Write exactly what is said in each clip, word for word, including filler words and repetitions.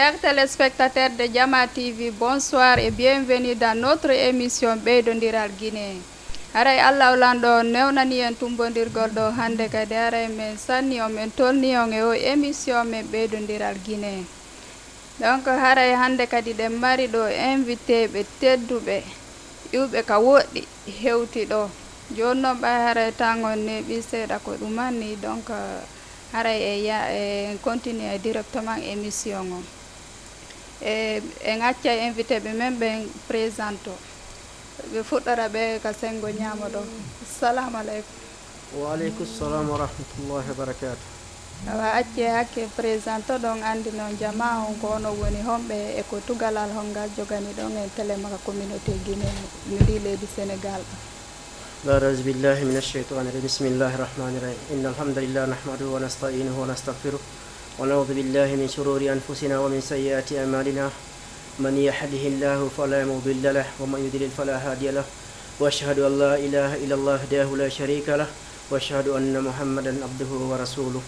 Chers téléspectateurs de Jama T V, bonsoir et bienvenue dans notre émission Ɓeydondiral Guinée. Haray Allah o lanɗo on newnani en tumbondirgol ɗo hannde kadi, haray men sanni on, men tolni on e o émission men Ɓeydondiral Guinée. Donc haray hannde kadi ɗen mari ɗo invité ɓe tedduɓe, iwɓe ka woɗɗi hewti ɗo. Jooni noon ɓay haray tan on neeɓi seeɗa ko ɗuman ni, donc haray e ya, en continue directement émission on. E, en accay invité ɓe men ɓen présente o. Ɓe fuɗɗora ɓe ka senngo ñaamo ɗo. Salamu aleykum. Wa aleykum salam wa rahmatullahi wa barakatuh. Awa, acce hakke présente ɗon, anndi non jama on ko onon woni homɓe e ko tugalal hongal jogani ɗon en Télémaque communauté Guinée no ndi leydi Sénégal ɗo. أعوذ بالله من الشيطان الرجيم. بسم الله الرحمن الرحيم. إن الحمد لله نحمده ونستعينه ونستغفره ونعوذ بالله من شرور أنفسنا ومن سيئات أعمالنا. من يهده الله فلا مضل له ومن يضلل فلا هادي له. وأشهد أن لا إله إلا الله وحده لا شريك له. وأشهد أن محمدا عبده ورسوله.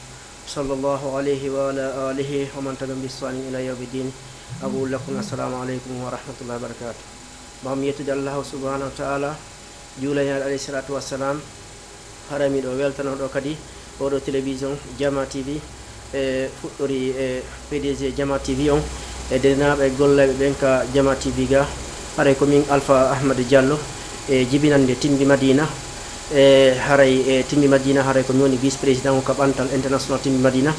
صلى الله عليه وعلى آله ومن تبعهم بإحسان إلى يوم الدين. أقول لكم السلام عليكم ورحمة الله وبركاته. Ɓaawo mi yettude Allahu subhanahu wa ta'ala, juula e Nulaaɗo alayhi salatu wassalam, haray miɗo weltano ɗo kadi oɗo télévision Jama T V, e fuɗɗori e P D G Jama T V on, e denaaɓe e gollooɓe ɓen ka Jama T V ga. Haray ko min Alpha Ahmad Diallo, e jibinande Timbi Madina. E haray e Timbi Madina, haray ko mi woni vice président on ka ɓantal international Timbi Madina.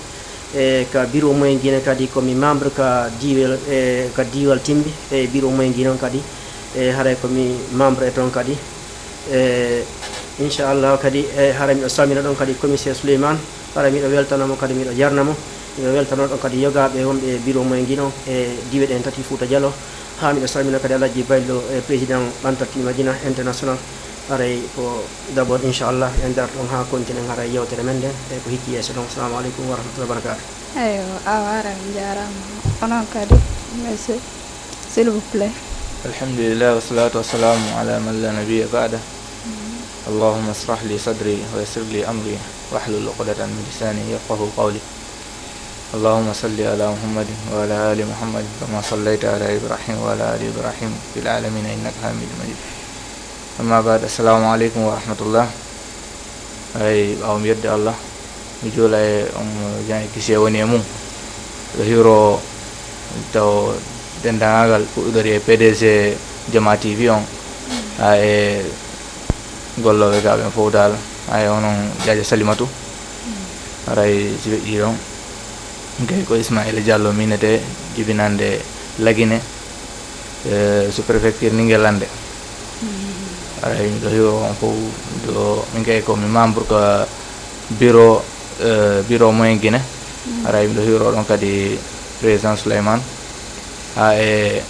E ka bureau moyen Guinée kadi ko mi membre ka diiwal, e ka diiwal Timbi, e bureau moyen Guinée on kadi, e haray ko mi membre e ton kadi. E inchallah kadi, e haray miɗo salmina ɗon kadi commissaire Souleymane, haray miɗo weltana mo kadi, miɗo jarna mo, miɗo weltana ɗon kadi yogaaɓe wonɓe e bureau moyen Guinée on e diiwe ɗen tati Fouta Djallon. Haa miɗo salmina kadi Alhaji Baylo, e président ɓantal Timbi Madina international. Haray ko d'abord, inchallah, en daroto ɗon haa continen haray yewtere men nden, e ko hikki yeeso ɗon. Assalamu aleykum wa rahmatullahi wa barakatuh. Eywa, awa, haray on jaaraama. Onon kadi, monsieur, s'il vous plaît. الحمد لله والصلاة والسلام على من لا نبي بعده. اللهم اشرح لي صدري ويسر لي أمري واحلل عقدة من لساني يفقهوا قولي. اللهم صل على محمد وعلى آل محمد كما صليت على إبراهيم وعلى آل إبراهيم في العالمين إنك حميد مجيد. أما بعد، السلام عليكم ورحمة الله. Haray ɓaawo mi yettude Allah, mi juula e on mo jam e kisiyee woni e mum. Miɗo hiiroo tawo denndaangal fuɗɗori e P D G Jama T V on, haa e gollooɓe gaa ɓen fof dal, haa e onon Jaaja Salimatu. Haray si weƴƴii ɗon, kay ko Ismaila Diallo mi innetee, jibinande Lagine, e sous-préfecture Ninguélande. Haray miɗo hiiroo on fof, miɗo, min kay ko mi membre ko bureau, e bureau moyen Guinée. Haray miɗo hiiroo ɗon kadi président Souleymane, haa e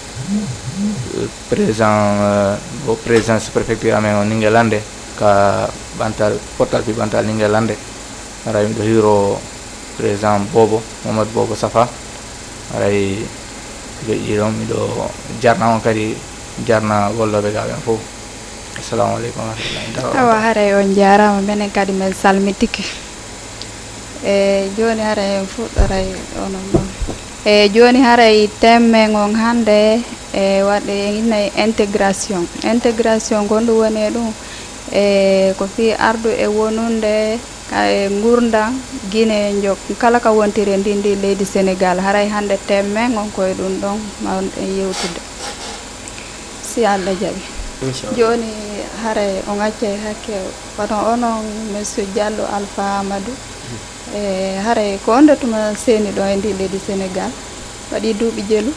président, e, bo président sous-préfecture amen o Ninguélande, ka ɓantal, pottal fi ɓantal Ninguélande. Haray miɗo hiiroo président Bobo, Mohamed Bobo Safa. Haray si weƴƴii ɗon, miɗo jarna on kadi, jarna gollooɓe gaa ɓen fof. Assalamu aleykum wa rahmatullahi taala wa barakatuh. Awa, haray on jaaraama, menen kadi men salmitike. E jooni haray en fuɗɗoray onon ɗon. E jooni haray thème men on hannde, e waɗde en innay intégration. Intégration ko honɗum woni e ɗum? E ko fii ardu e wonunde ka e ngurndan Guinée njo, kala ka wontiri e ndin ndi leydi Sénégal. Haray hannde thème men on ko e ɗum ɗon ma en yewtude, si Allah jaɓi. Inchallah. Jooni haray on accay hakke, wano onon monsieur Diallo Alpha Amadou. E haray ko on nde tuma seeni ɗon e ndi leydi Sénégal? Waɗi duuɓi jelu?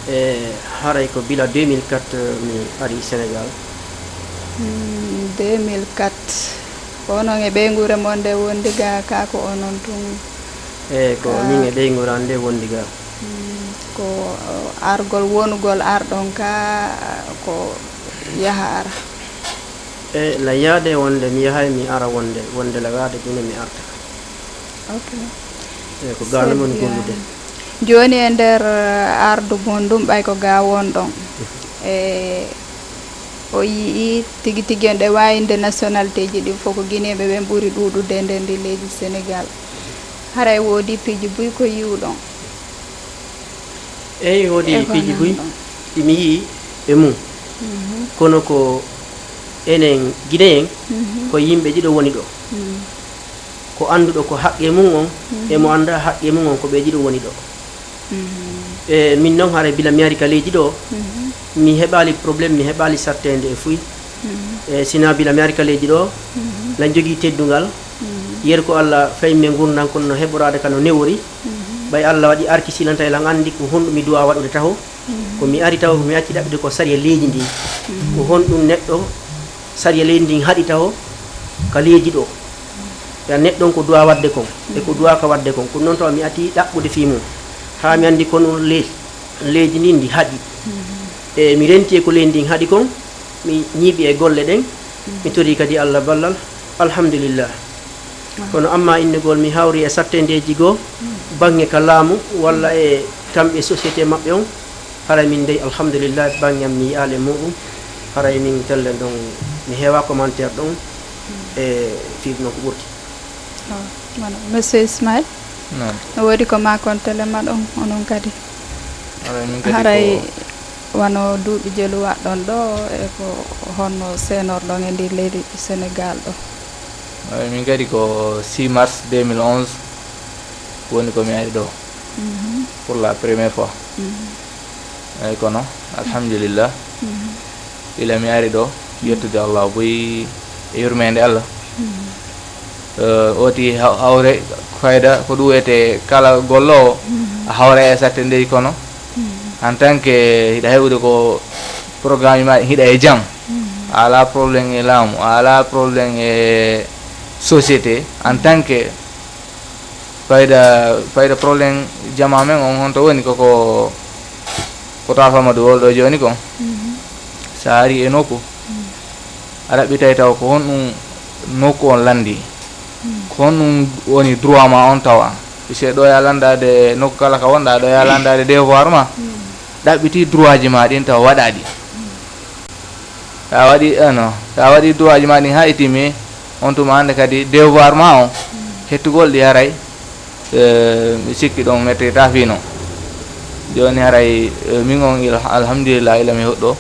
E haray ko bila deux mille quatre mi ari Sénégal. Hmm, deux mille quatre. Ko onon e ɓeynguure mon nde wondi ga, ka ko onon tun? E ko ka min e ɓeynguure an nde wondi ga. Hmm, ko, uh, argol wonugol arɗon ka, ko yaha ara? E la yaade wonde mi yahay mi ara wonde, wonde la yaade Guinée mi arta. Ok. E ko gaa non woni gollude. Jooni e nder, uh, ardu mon ndun, ɓay ko gaa wonɗon. E o yi'i tigi tigi en ɗe waawi nde nationalité ji ɗin fof ko Guinéeɓe ɓen ɓuri ɗuuɗude e nder ndi leydi Sénégal. Haray woodi piiji buy ko yi'uɗon? Eyi, woodi piiji buy ɗi mi yii e mum. Kono ko enen Gineyen, ko yimɓe ɗiɗo woni ɗo. Ko annduɗo ko haqqe mum on, e mo annda haqqe mum on, ko ɓe ɗiɗo woni ɗo. E min noon, haray bila mi ari ka leydi ɗo, mi heɓaali problème, mi heɓaali satteende e fuy. E sina bila mi ari ka leydi ɗo, lan jogii teddungal. Yer ko Allah fay mi ngurndan kono no heɓoraade ka no newori. Ɓay Allah waɗi arki silanta e lan anndi ko honɗum mi duwa waɗude taho. Ko mi ari taho, ko mi acci ɗaɓɓude ko sariya leydi ndi. Ko honɗum neɗɗo sariya leydi ndin haɗi taho ka leydi ɗo? Ya neɗɗo on ko duwa waɗde kon, e ko duwa ka waɗde kon. Ko noon tawa mi ati ɗaɓɓude fii mum. Haa mi anndi kono le-, leydi ndin ndi haɗi. E mi renti e ko leydi ndin haɗi kon, mi ñiiɓi e golle ɗen, mi torii kadi Allah ballal. Alhamdulillah. Kono amma innugol mi hawri e sattendeeji goo, baŋŋe ka laamu walla e kamɓe société maɓɓe on, haray min dey, alhamdulillah, baŋŋe am mi yi'aali e muɗum. Haray min tellen ɗon, mi heewa commentaire ɗon e fiiɗuno ko ɓurti. Oh, wano, Monsieur Ismail, Naam. No woodi ko maakontelema ɗon, onon kadi? Haray min kadi haray ko wano duuɓi jelu waɗɗon ɗo, e ko honno seenorɗon e ndi leydi Senegal ɗo? Haray min kadi ko six mars deux mille onze woni ko mi ari ɗo. Mhm. Pour la première fois. Mhm. Eyi, kono, alhamdulillah, Mhm. ila mi ari ɗo, yettude Allah buy e yurmeende Allah. Mhm. Eh, oti ha-, hawre fayda ko ɗum wiyete kala gollowo, Mhm. a hawra e satte ndey kono, Mhm. en tant que hiɗa heɓude ko programme ma, hiɗa e jam. Mhm. A ala problème e laamu, a ala problème e société, en tant que fayda, fayda problème jama men on, honto woni koko, ko ta famade wol ɗo jooni kon. Mhm. Sa ari e nokku, Mhm. a ɗaɓɓitay taw ko honɗum nokku on landi. Mhm. Ko honɗum woni droit ma on tawa. Puisque ɗo ya landade nokku kala ka wonɗa, ɗo ya landade devoir ma. Mhm. Ɗaɓɓiti droit ji ma ɗin tawa waɗaɗi. Mhm. Sa waɗi, eh, no, sa waɗi droit ji ma ɗin ha ittimi, on tuma hannde kadi devoir ma on, hettugol ɗi haray, eh, mi sikki ɗon mettita fii non. Jooni haray, eh, min on il-, alhamdulillah, ila mi huɗɗo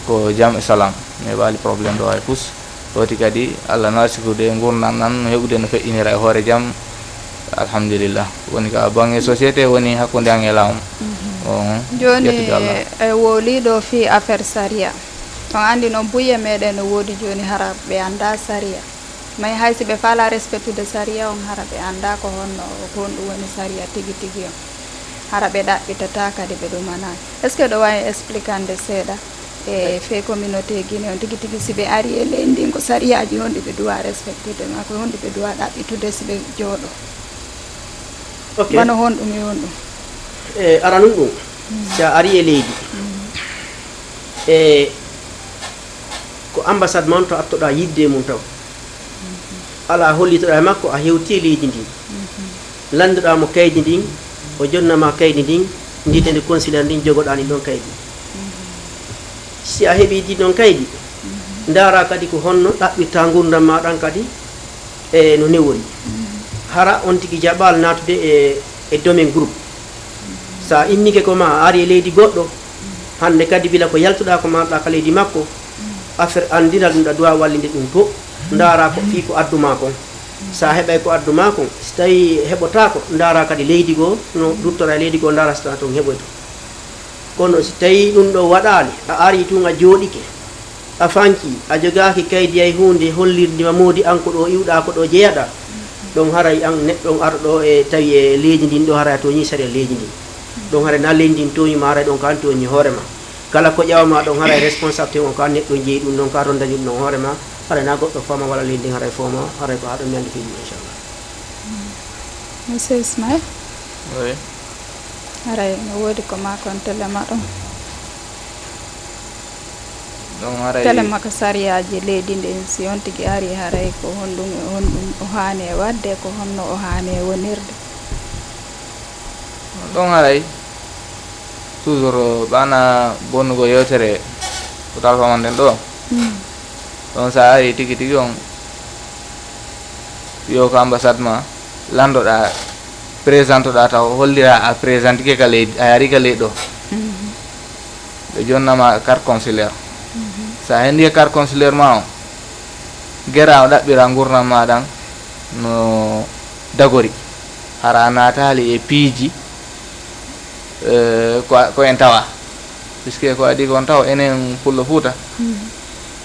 ko jam e salam. Mi heɓaali problème ɗo hay fus. Woti kadi Allah no arsukude ngurndan ɗan no heɓude no feƴƴinira e hoore jam. Alhamdulillah. Woni ka bange société woni hakkunde an e laamu. Mhm. On, Jooni, yettude Allah. E wowliiɗo fii affaire sariya. On anndi noon buy e meɗen no woodi jooni hara ɓe annda sariya. Mais hay si ɓe faala respectude sariya on hara ɓe annda ko honno, ko honɗum woni sariya tigi tigi on. Hara ɓe ɗaɓɓitata kadi ɓe ɗumanaani. Est-ce que ɗo wawi explicande seeɗa? E fee communauté Guinée on tigi tigi, si ɓe ari e leydi ndin, ko sariyaaji honɗi ɓe duwa respectude, ma ko honɗi ɓe duwa ɗaɓɓitude si ɓe jooɗo? Ok. Wano honɗum e honɗum? E aranun ɗum, si a ari e leydi, e ko ambassade ma on to attoɗa yidde e mum taw. Alaa hollitoɗaa e makko, a hewti e leydi ndin. Lanndoɗaa mo kaydi ndin, o jonna ma kaydi ndin, nditende consulaire ndin, jogoɗaa ndin ɗon kaydi. Si a heɓii ndin ɗon kaydi, ndaaraa kadi ko honno ɗaɓɓirtaa ngurndan maa ɗan kadi e no newori. Hara on tigi jaɓaali naatude e, e domaine groupe. So a innike ko ma, a ari e leydi goɗɗo, hannde kadi bila ko yaltuɗaa ko marɗaa ka leydi makko, affaire anndiral ɗum ɗa duwa wallinde ɗum to, ndaaraa ko fii ko addu maa kon. So a heɓay ko addu maa kon, si tawii heɓotaako, ndaaraa kadi leydi goo, no ruttora e leydi goo, ndaaraa si tawaa toon heɓoyto. Kono si tawii ɗum ɗoo waɗaali, a arii tun a jooɗike, a fankii, a jogaaki kaydi hay huunde hollirde ma moodi an ko ɗoo iwɗaa, ko ɗoo jeyaɗaa, ɗon haray an neɗɗo on arɗo e tawi e leydi ndin ɗoo haray a tooñii sariya leydi ndin. Ɗon haray na leydi ndin tooñi ma, haray ɗon ko an tooñi hoore ma. Kala ko ƴawa ma ɗon haray responsabilité on ko an neɗɗo on jeyi ɗum ɗon, ko an ronndani ɗum ɗon hoore ma, haray na goɗɗo fama walla leydi ndin haray foma, haray ko haa ɗon mi anndi fii ɗum inchallah. Monsieur Ismail? Oui. Haray no woodi ko ma kon tele ma ɗon. Ɗon haray tele ma ko sariyaaji leydi ndin, si on tigi ari haray ko honɗum e honɗum o haani e waɗde, ko honno o haani e wonirde? Ɗon haray toujours ɓana bonnugo yewtere ko tal famanɗen ɗo. Mm. Ɗon sa ari tigi tigi on yo ko ambassade ma landoɗa Présente ɗa taw, hollira a présente ke ka leydi, a yaari ka leydi ɗo. Ɓe jonnama carte consulaire. Sa hendi e carte consulaire ma o, gera o ɗaɓɓira gurdam ma ɗan no dagori. Hara a naatali e piiji, eh, ko, ko en tawa. Puisque ko adi kon taw enen Pullo Fuuta,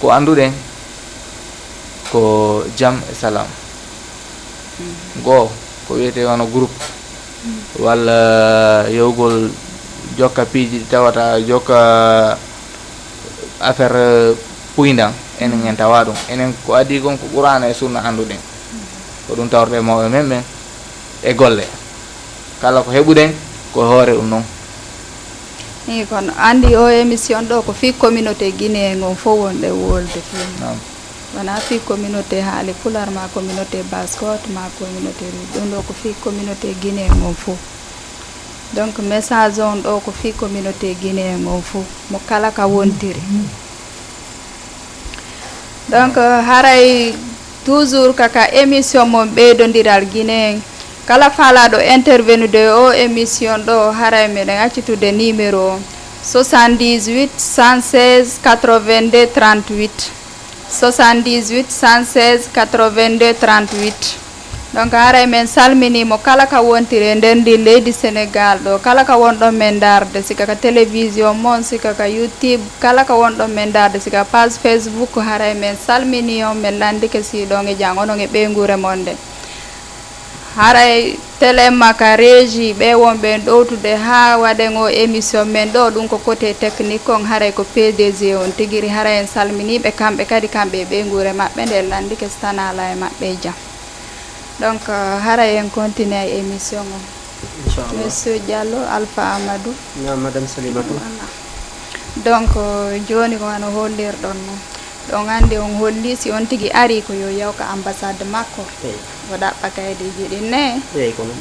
ko annduɗen ko jam e salam. Goo, ko wiyetee wano groupe, walla yewgol jokka piiji ɗi tawata jokka affaire puyndan, enen en tawa ɗum. Enen ko adi kon ko Qur'aana e Sunna annduɗen. Ko ɗum tawrɗe mawɓe men ɓen e golle. Kala ko heɓuɗen ko e hoore ɗum non. Ii, kono anndi o émission ɗo ko fii communauté guinéen on fof wonɗe wolde fii. Naam. Wonaa fii communauté haali pular, ma communauté baskot, ma communauté rude. Ɗum ɗo ko fii communauté guinéen on fof. Donc, message on ɗo ko fii communauté guinéen on fof, mo kala ka wontiri. Donc, haray toujours kaka émission mon ɓeydondiral guinéen. Kala faalaaɗo intervenude e o émission ɗo, haray meɗen accitude numéro o, soixante-dix-huit, cent seize, quatre-vingt-deux, trente-huit. Soixante-dix-huit, cent seize, quatre-vingt-deux, trente-huit. Donc, haray men salminii mo kala ka wontiri e nder ndi leydi Sénégal ɗo, kala ka wonɗon men ndaarde, sika ka télévision mon, sika ka YouTube, kala ka wonɗon men ndaarde, sika page Facebook, haray men salminii on, men lanndike si ɗon e jam, onon e ɓeynguure mon nden. Haray télé ma ka régie, ɓe wonɓe en ɗowtude haa waɗen o émission men ɗo, ɗum ko côté technique on, haray ko P D G on tigiri, haray en salminii ɓe kamɓe kadi, kamɓe e ɓeynguure maɓɓe, nde lanndike si tana alaa e maɓɓe e jam. Donc, euh, haray en continue e émission on. Inchallah. Monsieur Diallo, Alpha Amadou. Naam, Madame Salimatu. Voilà. Donc, euh, jooni ko wano hollirɗon non. Ɗon anndi on holli si on tigi ari ko yo yaw ka ambassade makko. Eey. O ɗaɓɓa kaydiiji ɗin ne. Eey, kono.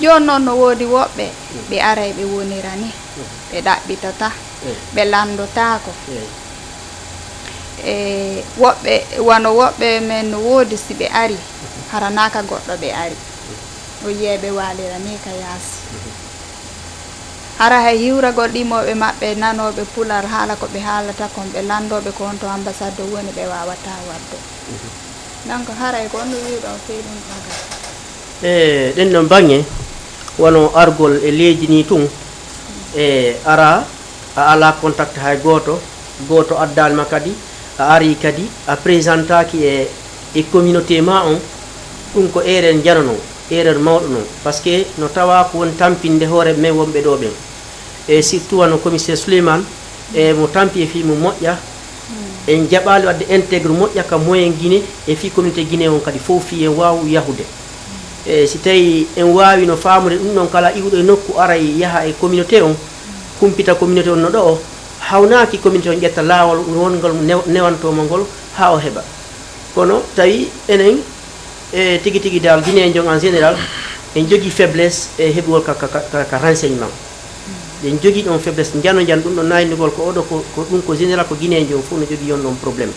Jooni noon no woodi woɓɓe, ɓe aray ɓe wonira ni. Ɓe ɗaɓɓitata. Eey. Ɓe lanndotaako. Eey. E woɓɓe, wano woɓɓe men no woodi si ɓe ari, hara naa ka goɗɗo ɓe ari. O yiyay ɓe waalira ni ka yaasi. Hara hay hiwragol ɗimooɓe maɓɓe, nanooɓe pular haala ko ɓe haalata kon, ɓe lanndooɓe ko honto ambassade woni, ɓe waawataa waɗde. Donc, haray ko honno wi'uɗon fii ɗum ɗon kadi? E ɗen ɗon baŋŋe, wano argol e leydi ni tun, e ara a alaa contact hay gooto, gooto addaali ma kadi, a arii kadi, a présentaaki e, e communauté ma on, ɗum ko erreur njanano, erreur mawɗo non. Parce que no tawa ko woni tampinde hoore men wonɓe ɗo ɓen. E surtout wano commissaire Souleymane, e mo tampi e fii mo moƴƴa, en jaɓaali waɗde intègre moƴƴa ka moyen Guinée, e fii communauté Guinée on kadi fof fii en waaw yahude. E si tawi en waawino faamude ɗum ɗon, kala iwɗo e nokku aray yaha e communauté on, humpita communauté on no ɗo'o, hawnaaki communauté on ƴetta laawol wonngol new-, newantoo mo ngol haa o heɓa. Kono tawi enen, e tigi tigi dal, Guinéen en général, en jogii faiblesse e heɓugol ka, ka, ka, ka, ka renseignement. Ɗen jogii ɗon faiblesse, njano njan ɗum ɗon naynugol ko oɗo ko, ko ɗum ko général ko Guinéen on fof no jogii on ɗon problème.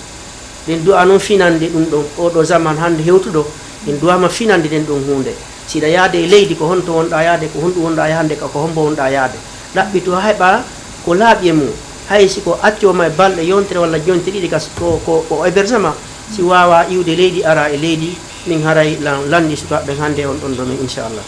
Ɗen du'a noon finande ɗum ɗon, oɗo zaman hannde hewtuɗo, en du'ama finande ɗen ɗon huunde. Si ɗa yaade e leydi, ko honto wonɗa yaade, ko honɗum wonɗa yaade, ka ko hombo wonɗa yaade. Ɗaɓɓito haa heɓa ko laaɓi e mum. Hay si ko accoo ma e balɗe yontere walla jonte ɗiɗi, kas-, ko, ko, ko hébergement. Si waawa iwde leydi, ara e leydi, min haray lan-, lanndi sukaaɓe ɓen hannde on ɗon domaine, inchallah.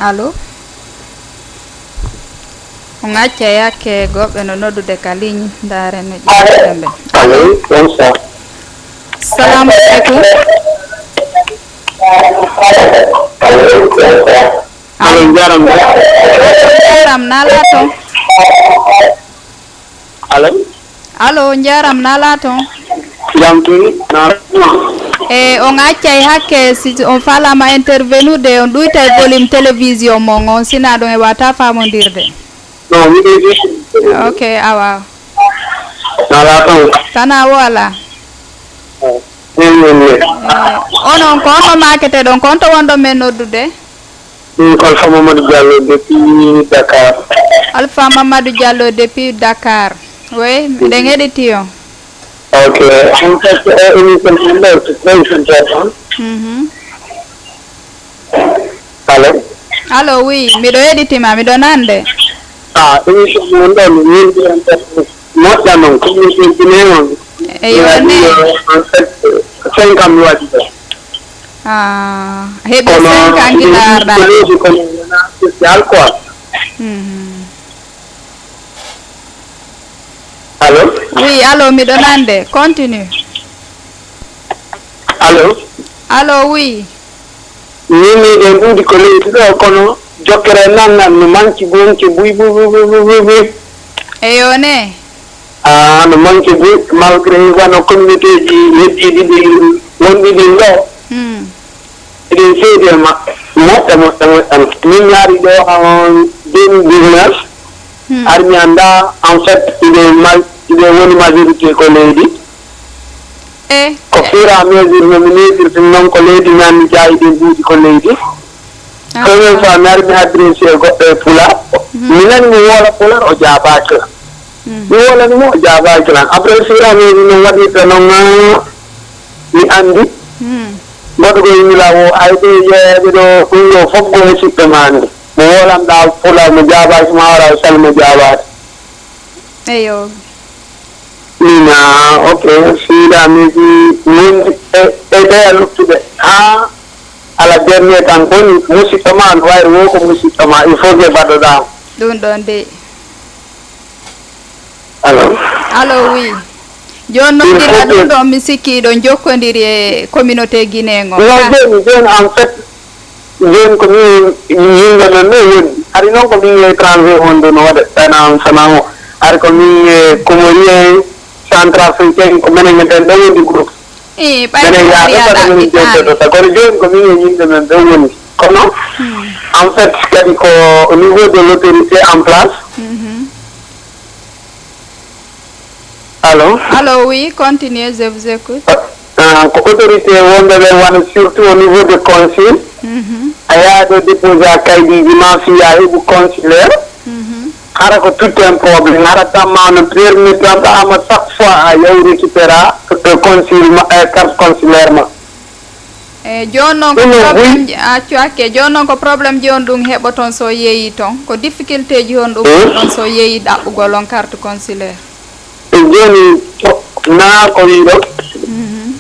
Allo? On accay hakke, goɗɓe no noddude ka ligne, ndaaren no ƴeeweten ɓe. Allo? Allo, bonsoir. Salamu aleykum. Allo, njaram. Njaram, na ala toon? Allo? Allo, njaram, na ala toon? Jam tigi, na? E, on accay hakke, si on faalaama intervenude, on ɗuytay volume télévision mon on, sina ɗum e wata faamondirde. Non, mi ɗuytii. Ok, awa. Na ala toon? Tana o ala. Min, min, min. E, onon, ko on no maakete ɗon, ko on to wonɗon men noddude? Min ko Alpha Mamadou Diallo depuis Dakar. Alpha Mamadou Diallo depuis Dakar. Oui, miɗen heɗiti on. Ok, en fait, o émission on ɗo, c'est très important. Mhm. Allô? Allô, oui, miɗo heɗitima, miɗo nande. Ah, émission on ɗo, mi weldi en fait. Moƴƴa noon, communauté Guinée on. Eyo, ne. En fait, cinq ans mi waɗi ɗo. Ah, heɓi cinq ans gila arɗa. Kono leydi kono wona spécial quoi. Mhm. Allô? Oui, allô, miɗo nande. Continue. Allô? Allô, oui. Min miɗen ɗuuɗi ko leydi ɗo, kono jokkere nan nan no manki gonki buy buy buy buy buy buy. Eyo ne. Ah, no manki buy, malgré wano communauté ji heddiiɗi ɗi wonɗi ɗin ɗo. Hmm. Eɗen seedi e maɓɓe. Moƴƴa, moƴƴa, moƴƴa. Min mi ari ɗo en deux mille dix-neuf. Hmm. Ar mi annda, en fait, hiɓe mal-, hiɓe woni majorité ko leydi. Eh. Ko fur et à mesure no mi neeɓirta noon ko leydi, mi anndi jaayi ɗin ɗuuɗi ko leydi. Ah. Première fois mi ari mi adressé e goɗɗo e Pulaar. Mhm. Mi nani mi woola Pulaar, o jaabaaki lan. Mhm. Mi woolani mo, o jaabaaki lan. Après fur et à mesure no waɗirta noon, ah, mi anndi. Mhm. Goɗɗo ko yimmi lan o, ay ɓe yeeɓe ɗo, ɗum ɗo fof ko musiɓɓe ma anndi. Mo woolanɗaa Pulaar, mo jaabaaki ma, wara o salma jaabaade. Eyo. Mina, ok, fiiɗa miji wondi e, e ɓeya luttuɓe. Haa ala dernier tan koni musiɗɗo ma no wayri wo ko musiɗɗo ma, il faut que baɗoɗaa. Ɗum ɗon de. Allo? Allo, oui. Jooni noon, gila ɗum ɗon, mi sikki iɗon jokkondiri e communauté guinéen on. Non, jooni, jooni, en fait, jooni ko min yimɓe men ɓe woni. Hari noon ko min e étranger on ɗo no waɗa, sana, sana o. Hari ko min e Comorien, Centrafricain, ko menen e ɓen ɗo wondi groupe. Eh, ɓay menen yaha ɗo, minen joddoto ta. Kono jooni ko min e yimɓe men ɓe woni. Kono, en fait, kadi ko au niveau de l'autorité en place. Mhm. Allô? Allô, oui, continuez, je vous écoute. Ah, ko autorité wonɓe ɓe wano surtout au niveau de consul. Mhm. A yaha ɗo déposé a kaydiiji ma, fiya heɓu consulaire. Mhm. Hara ko tout un problème, hara tamma no permis tan ɗo ama chaque fois a yaw récupéra, euh, consul ma, euh, carte consulaire ma. E jooni noon ko ɗum no problème buy- ji, a accu hakke, jooni noon ko problème ji on ɗum heɓoton so yeeyi toon? Ko difficulté ji on ɗum heɓoton so yeeyi ɗaɓɓugol on carte consulaire? E jooni, ko, naa ko wiɗo. Mhm.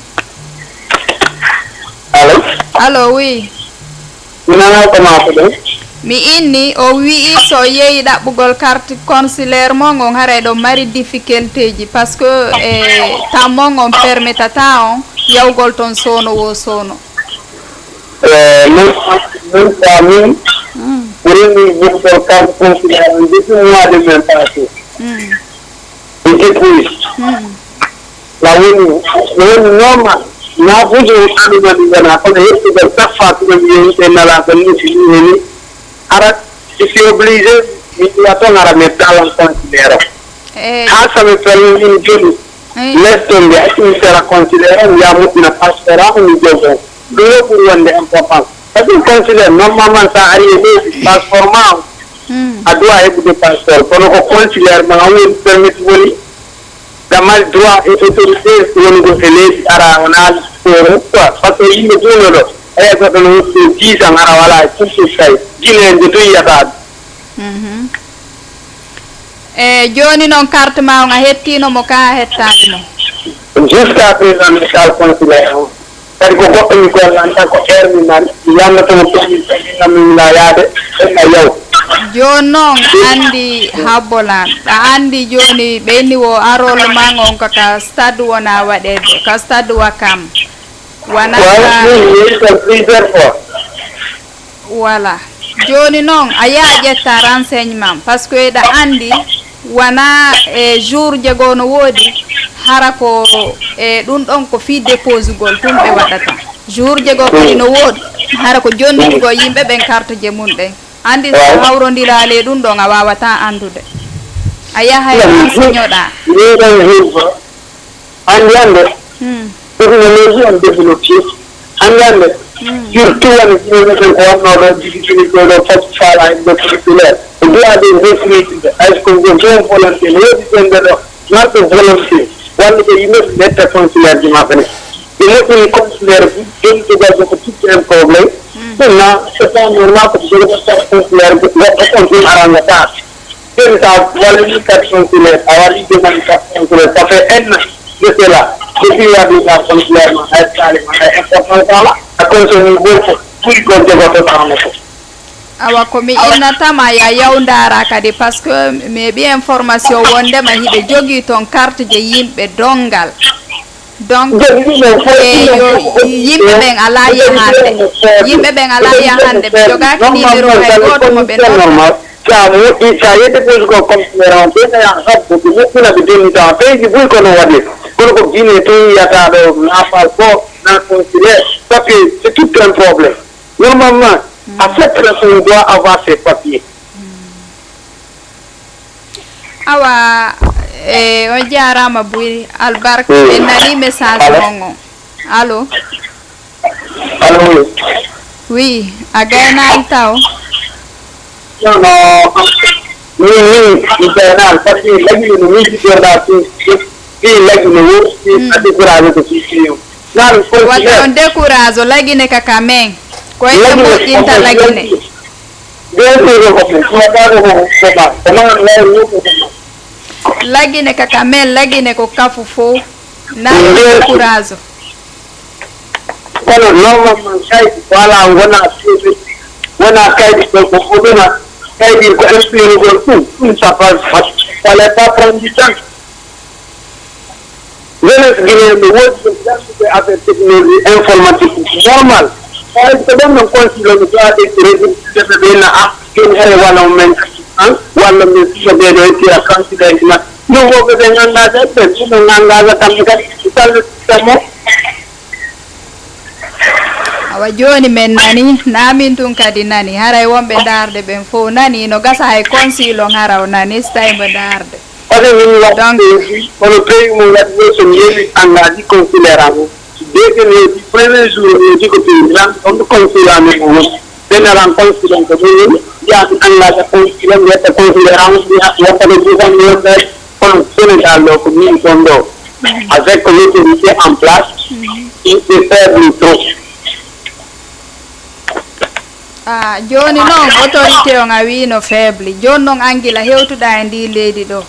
Allo? Allo, oui. Mi nanaa ko maako ɗon. Mi inni, o wi'i so yeeyi ɗaɓɓugol carte consulaire mon on, haray ɗo mari difficulté ji, parce que, e, tammon on permetata on yawgol ton soono wo soono. Eh, min, min, ko min, mm, mi renndi yimɓe carte consulaire on depuis mois de mai passé. Mm. E depuis. Mm. La woni, woni normal. Na bujo aduna ɗi wona, kono yettude chaque fois tuɗo mi yehi ɓe nala ko ni si ni ni. Ara, je suis obligé, mi ɗiwa toon ara mi talan considéro. Eh. Ha sami pello ni joni. Eh. Leston de acci mi sera considéro, mi ya moƴƴina passeport am, mi jogo. Ɗum yo ɓuri wonde important. Parce que considéro, normalement, sa ari e leydi, passeport ma o, hmm, a doit heɓude passeport. Kono ko considéro ma woni permis woni. Ɗa mari droit e autorité wonugol e leydi, ara wona forum quoi. Parce que yimɓe duuno ɗo, eyi goɗɗo no woɗɗi dix ans ara wala e poursuit kay. Guinéen de to yiyata ɗum. Mhm. E jooni noon carte ma on a hettiino mo ka a hettaali mo? Jusqu'à présent mi kal consulat on. Kadi ko goɗɗo mi gollanta ko heure mi mari, mi yannoto mo commune kadi nammi mi la yaade, ɓen a yaw. Jooni noon, anndi Habbo Lam, a anndi jooni ɓeyni wo arol man on ko ka stade wona waɗeede, ka stade Wakam. Wona ka, oui, oui, oui, plusieurs fois. Voilà. Jooni noon, a yaha ƴetta renseignement, parce que eɗa anndi wona e jour jego no woodi, hara ko e ɗum ɗon ko fii déposugol tun ɓe waɗata. Jour jego kadi no woodi, hara ko jonnitugol yimɓe ɓen carte je mum ɗen. Anndi so a hawrondiraali e ɗum ɗon, a waawataa anndude. A yahay renseignoɗaa. Anndi hannde, hmm, technologie on développé. Anndi hannde, hmm, surtout wano jinoɗen ko wonno ɗo jigitini ko ɗo fof faala e ɗo populaire. E duwa ɗe recrutude, hay so ko ngo bon volonté, no woodi ɓen ɓe ɗo. marɓe volonté, walla ɓe yimɓe ɓe ɓetta consulaire ji maɓɓe ne. Ɓe moƴƴini consulaire ji, joni jogalɓe ko tout un problème. Maintenant, c'est pas normal ko ɓe jogata carte consulaire, goɗɗo on ɗum aranga ta. Joni sa wallini carte consulaire, a waɗi demande carte consulaire, ça fait un an de cela. Depuis waɗi carte consulaire ma, hay sali ma, hay important sala. A consommi beaucoup, ɓuri ko jogotoɗa mo ko. Awa, ko mi innatama ya yaw ndaara kadi, parce que mi heɓi information wondema hiɓe jogii toon carte je yimɓe donngal. Donc, e yo yimɓe ɓen alaa yahande. Yimɓe ɓen alaa yahande, ɓe jogaaki numéro hay gooto mo ɓe nodda. Sa moƴƴi, sa yedde ɓoytu ko considérant, ɓe kaya habbo, ɓe moƴƴina, ɓe dennita, ɓeydi buy kono waɗi. Kono ko Guinée to yiyata ɗo, na Falco, na consulaire, papier, c'est tout un problème. Normalement, à cette personne doit avoir ses papiers. Awa, e, on jaaraama buy albarka. En nani message mon on. Allo? Allo? Oui, a gaynaali taw? Non, non. Min, min, mi gaynaali, par ce que lagine no miijitoɗa fi, fi lagine wo, fi a découragé ko fi fi. Waɗi on décourage o lagine kaka men. Ko en moƴƴinta lagine. Lagine kaka men, lagine ko kafu fof. Nayi décourage o. Kono normalement kaydi wala wona seeɗa, wona kaydi ɗo ko foduna, kaydi ko expirugol ɗum, ɗum ça passe, fallait pas prendre du temps. Jeunesse guinéen no woodi ɓe jannguɓe affaire technologie informatique normal. Tawi ko ɗon non consul on joaɗe résultat ɓe ɓe na a joni hare wala men an walla min fiya ɓe ɗo ettira consul en ma. Ɗum ko ɓe ɓe nganndaade ɓe ɗum ɓe nganndaade kamɓe kadi sallu tamo. Awa jooni men nani, na min tun kadi nani, haray wonɓe ndaarde ɓen fow nani, no gasa hay consul on hara o nani, so tawi mbo ndaarde. Oɗo min waɗi kono pays mum waɗi ɗo so mi yewi engagé consulaire am o. Deuxième yewi premier jour o yewi ko pays ran on ɗo consul am o woni. Ɓennaran consul on ko ɗum woni, mbiya mi engagé consul on, mi yetta consulaire am, mi watta ko juutan mi wonde kono Sénégal ɗo ko min ɗon ɗo. Avec l'autorité en place, il est faible trop. Ah, jooni noon autorité on a wii no faible. Jooni noon an gila hewtuɗa e ndii leydi ɗo.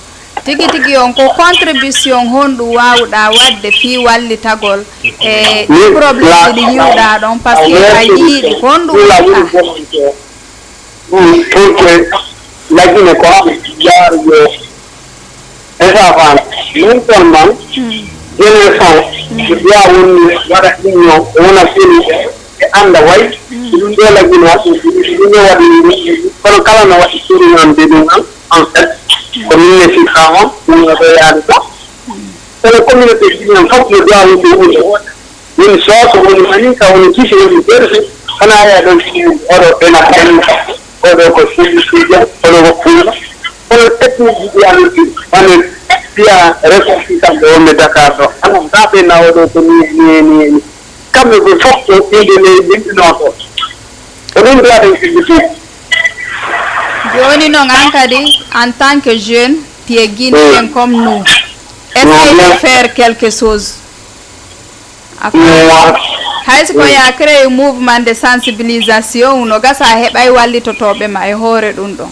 Tigi tigi on ko contribution honɗum waawuɗa waɗde fii wallitagol e ɗii problème ji ɗi yiwɗa ɗon, parce que a yii ɗi, ko honɗum waɗɗa? Pour que lagine ko yaar yo esafan min ton man jene son ya wonni waɗa ɗinno wona fini e anda way ɗum ɗo lagine waɗi ɗum ɗo waɗi kono kala no waɗi surinande ɗum an en fait ko min ne fi kama ɗum no ɗo yaade ɗo kono communauté guinéen fof no dowa wonde wonde wonde min soso woni mani ka woni kisi woni berse kana ya ɗon guinéen oɗo ɓena ɓen oɗo ko sindi sija oɗo ko pullo kono technique ji ɗi amin wano fiya ressortissant ɓe wonɓe Dakar ɗo anon ka ɓe nawoɗo ko ni ni ni ni kamɓe ɓe fof ko inde ley yimɓe noon ɗo ko ɗum ɗo aɗen filliti Jooni noon, aan kadi, en tant que jeune, tu es guinéen comme nous, essaye de faire quelque chose. A faami? Hay so ko ya créé mouvement de sensibilisation, no gasa a heɓay wallitotooɓe ma e hoore ɗum ɗon.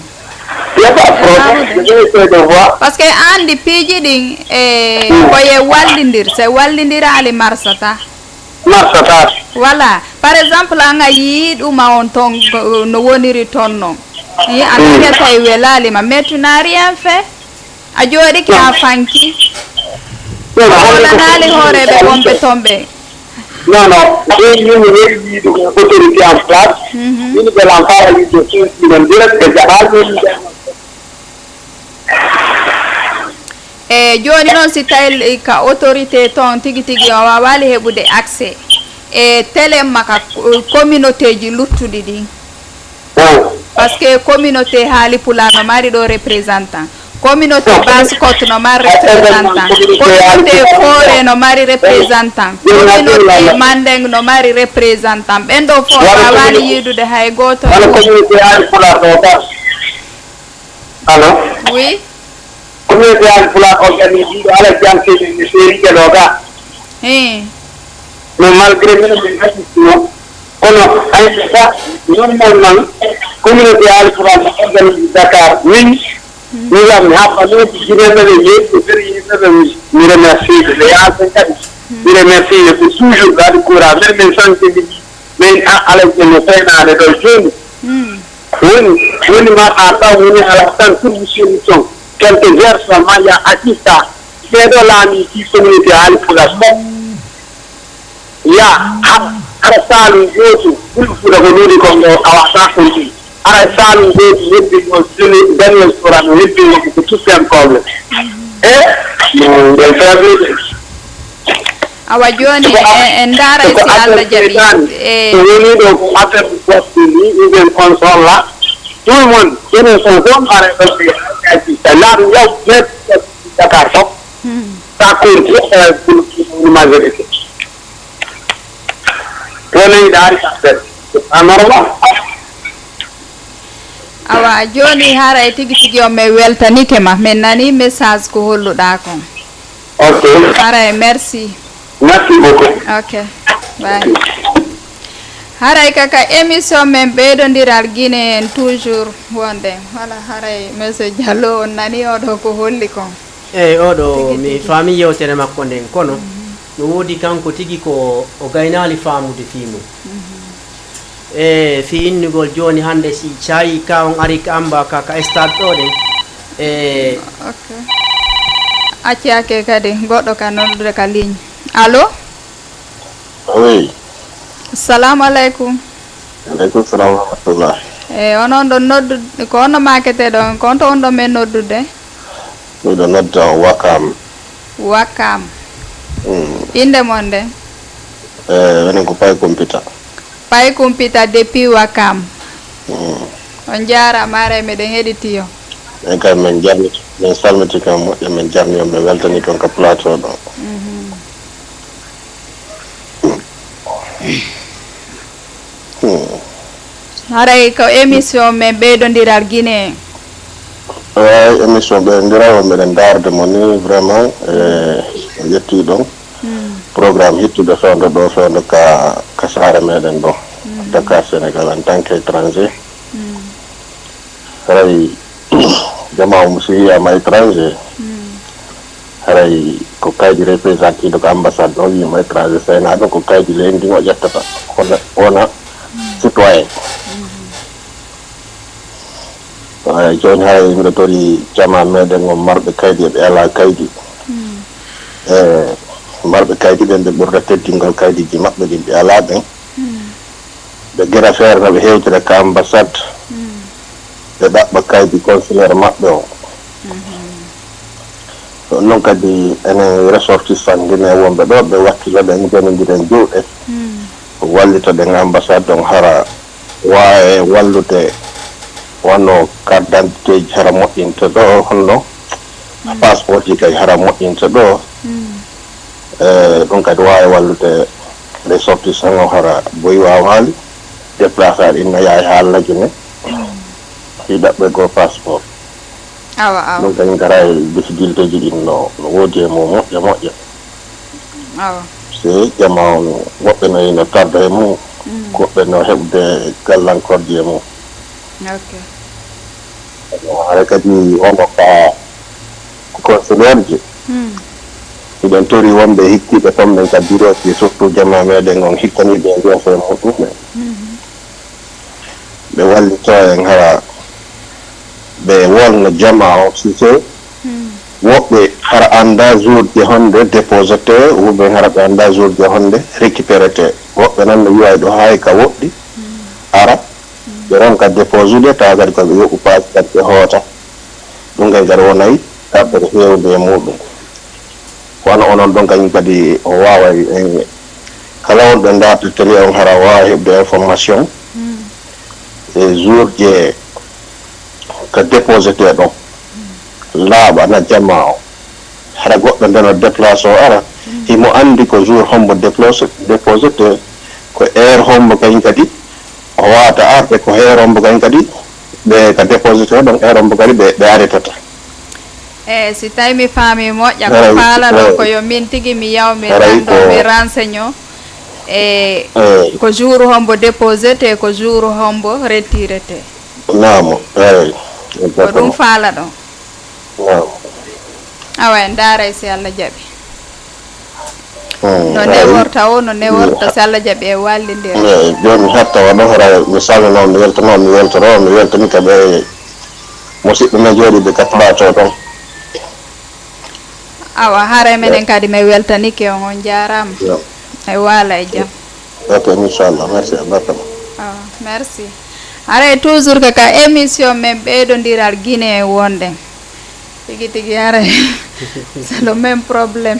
Parce que anndi piiji ɗin e ko ye wallindir, so wallindiraali marsata. Marsata. Voilà. Par exemple, an a yii ɗuma on ton no woniri ton non. Yi a nani tawi welaali ma, mais tu n'as rien fait. A jooɗike a fanki. A holanaali hooreeɓe wonɓe ton ɓe. Non, non. Ɓe yimɓe ɓe yiɗi ɗum autorité en place. Yimɓe ɓe lan fara yidde suusiɗen direct ɓe jaɓaali. E jooni noon, si tawi ka autorité toon tigi tigi o waawaali heɓude accès e télé maka communauté ji luttuɗi ɗin. Parce que communauté haali pulaar no mari ɗo représentant, communauté basse côte no mari représentant, communauté foore no mari représentant, communauté mandeng no mari représentant, ɓen ɗo fof waawaali yiidude hay gooto. Allo. Oui. Communauté Haalpulaar organise ɗiɗo ala janteɗe e seeriiɓe ɗo ga. Hee. Mais malgré minen min assistino, kono ay sa normalement communauté Haalpulaar no organise Dakar min. Min kam mi haɓɓa noon ko jineeɓe ɓe yeeɓe ɓe feri yimɓe ɓe mi remercie ɓe ɓe yaasen kadi. Mi remercie ɓe ko toujours ɓe waɗi courant min min sanke min. Min a alay jeno faynaade ɗo jooni. Woni woni ma a taw woni ala tan pour solution quelque version ma ya assista. Ɓeɗo laami ki communauté haali fuga fof ya. Hara saalum gootu ɓuri fuɗa ko ɗuuɗi kon ɗo a wata kon ɗi. Hara saalum gootu heddi ko joni daniel sora no heddi ko ko tutten koɓe. E ɗum ɗen faible. Awa jooni en ndaara si Allah jaɓi. E woni ɗo ko affaire de poste ni ɗum en consola. Tout le monde enen son fof ara ɗo ɓe laaɗum yaw. Dakar fof. Sa compte majorité. Wona yiɗa ari affaire anormal. Awa jooni haray tigi tigi on min weltanike ma, min nani message ko holluɗaa kon. Ok. Haray merci. Merci beaucoup. Ok. Bye. Haray kaka émission men ɓeydondiral Guinée en toujours wonde wala haray monsieur Diallo on nani oɗo ko holli kon. Eyi oɗo mi faami yewtere makko nden kono no woodi kanko tigi ko o gaynaali faamude fii mum. E fii innugol jooni hannde si caayi ka on ari ka amba ka ka stade ɗo ɗen. E ok. Acci hakke kadi goɗɗo ka noddude ka ligne. Allo. Oui. Salamu aleykum. Aleykum salam wa rahmatullah. E onon ɗon noddude ko honno makete ɗon ko honto on ɗon men noddude? Miɗo nodda on Wakam. Wakam. Mm. Innde mon nde? E wenen ko Pay Kumpita. Pay Kumpita depuis Wakam. Mm. On jaaraama haray meɗen heɗiti on. Min kay min jarni min salmiti kan moƴƴa min jarni on min weltani kon ka plateau ɗo. Mhm. Hmm. Haray ko émission men ɓeydondiral Guinée. Eyi émission ɓeydondiral o meɗen ndaarde mo ni vraiment e yetti ɗon. Hmm. Programme hittude fewndo ɗo fewndo ka ka saare meɗen ɗo. Hmm. Dakar Sénégal en tant qu'étranger. Hmm. Haray jamaa o mo si wiyaama étranger. Hmm. Haray ko kaydi représenté ɗo ko ambassade ɗo wiima étranger sayna ɗum ko kaydi leydi ndi o ƴettata kono wona citoyen. Eyi jooni haray miɗo tori jamaa meɗen on marɓe kaydi e ɓe alaa kaydi. E marɓe kaydi ɓen ɓe ɓurda teddingol kaydiji maɓɓe ɗin ɓe alaa ɓen. Ɓe gera feere no ɓe hewtira ka ambassade ɓe ɗaɓɓa kaydi consulaire maɓɓe o. Ɗon noon kadi enen ressortissant guinée wonɓe ɗo ɓe wakkilo ɗen janidiren juuɗe wallito ɗen ambassade on hara waawa e wallude wano carte d'identité ji hara moƴƴinta ɗo honno passeport ji kay hara moƴƴinta ɗo. E ɗum kadi waawi wallude ressortissant o hara boyi waawaali déplacé aɗa inna yaha e haalaji ne hiɗaɓɓe goo passeport. Awa awa. Ɗum kadi ngara e difficulté ji ɗin no no woodi e mum moƴƴa moƴƴa. Awa. Si jama on woɓɓe no ino tarda e mum woɓɓe no heɓde gallankordi e mum. Ok. Hara kadi hono ka conseilleur ji hiɗen tori wonɓe hikkiiɓe toon ɓen ka bureau ji surtout jama meɗen on hikkaniiɓe e ndeese muɗum ɓen ɓe wallito en hara ɓe wolna jama o sise woɓɓe hara annda jour je honde déposete ou bien hara ɓe annda jour je honde récupérete woɓɓe noon no wiwa ɗo hay ka woɗɗi ara ɓe ronka déposude tawa kadi koɓe yoɓu paasi kadi ɓe hoota ɗum kay kadi wonay ɗaɓɓere heewde e muɗum kono onon ɗon kañum kadi o wawa en kala wonɓe darde télé on hara wawa heɓde information e jour je ka déposete ɗon laaɓa na jama o hara goɗɗo ndeno déplace o ara himo andi ko jour hombo déplace déposete ko heure hombo kañum kadi o wawata arde ko heure hombo kañum kadi ɓe ka déposete ɗon heure hombo kadi ɓe ɓe aritata E si tawi mi faami moƴƴa, ko faalaɗon ko yo min tigi mi yaw mi lanndo, mi renseigno e ko jour hombo déposé te ko jour hombo retiré te. Naam, eyi. Ko ɗum faalaɗon. Naam. Awa en ndaaray si Allah jaɓi. No neworta o, no neworta, si Allah jaɓi e wallindira. Eyi, jooni mi hatta waɗo hara mi salmino, mi weltano, mi weltoro, mi weltani ka ɓe musidɓe men jooɗiiɓe ka plateau ɗon. Awa, haray minen kadi mi weltanike on, on jaaraama. E waala e jam. Ok, inchallah. Merci, a barkama. Awa, merci. Haray toujours ko ka émission men ɓeydondiral Guinée wonɗen. Tigi tigi haray. C'est le même problème.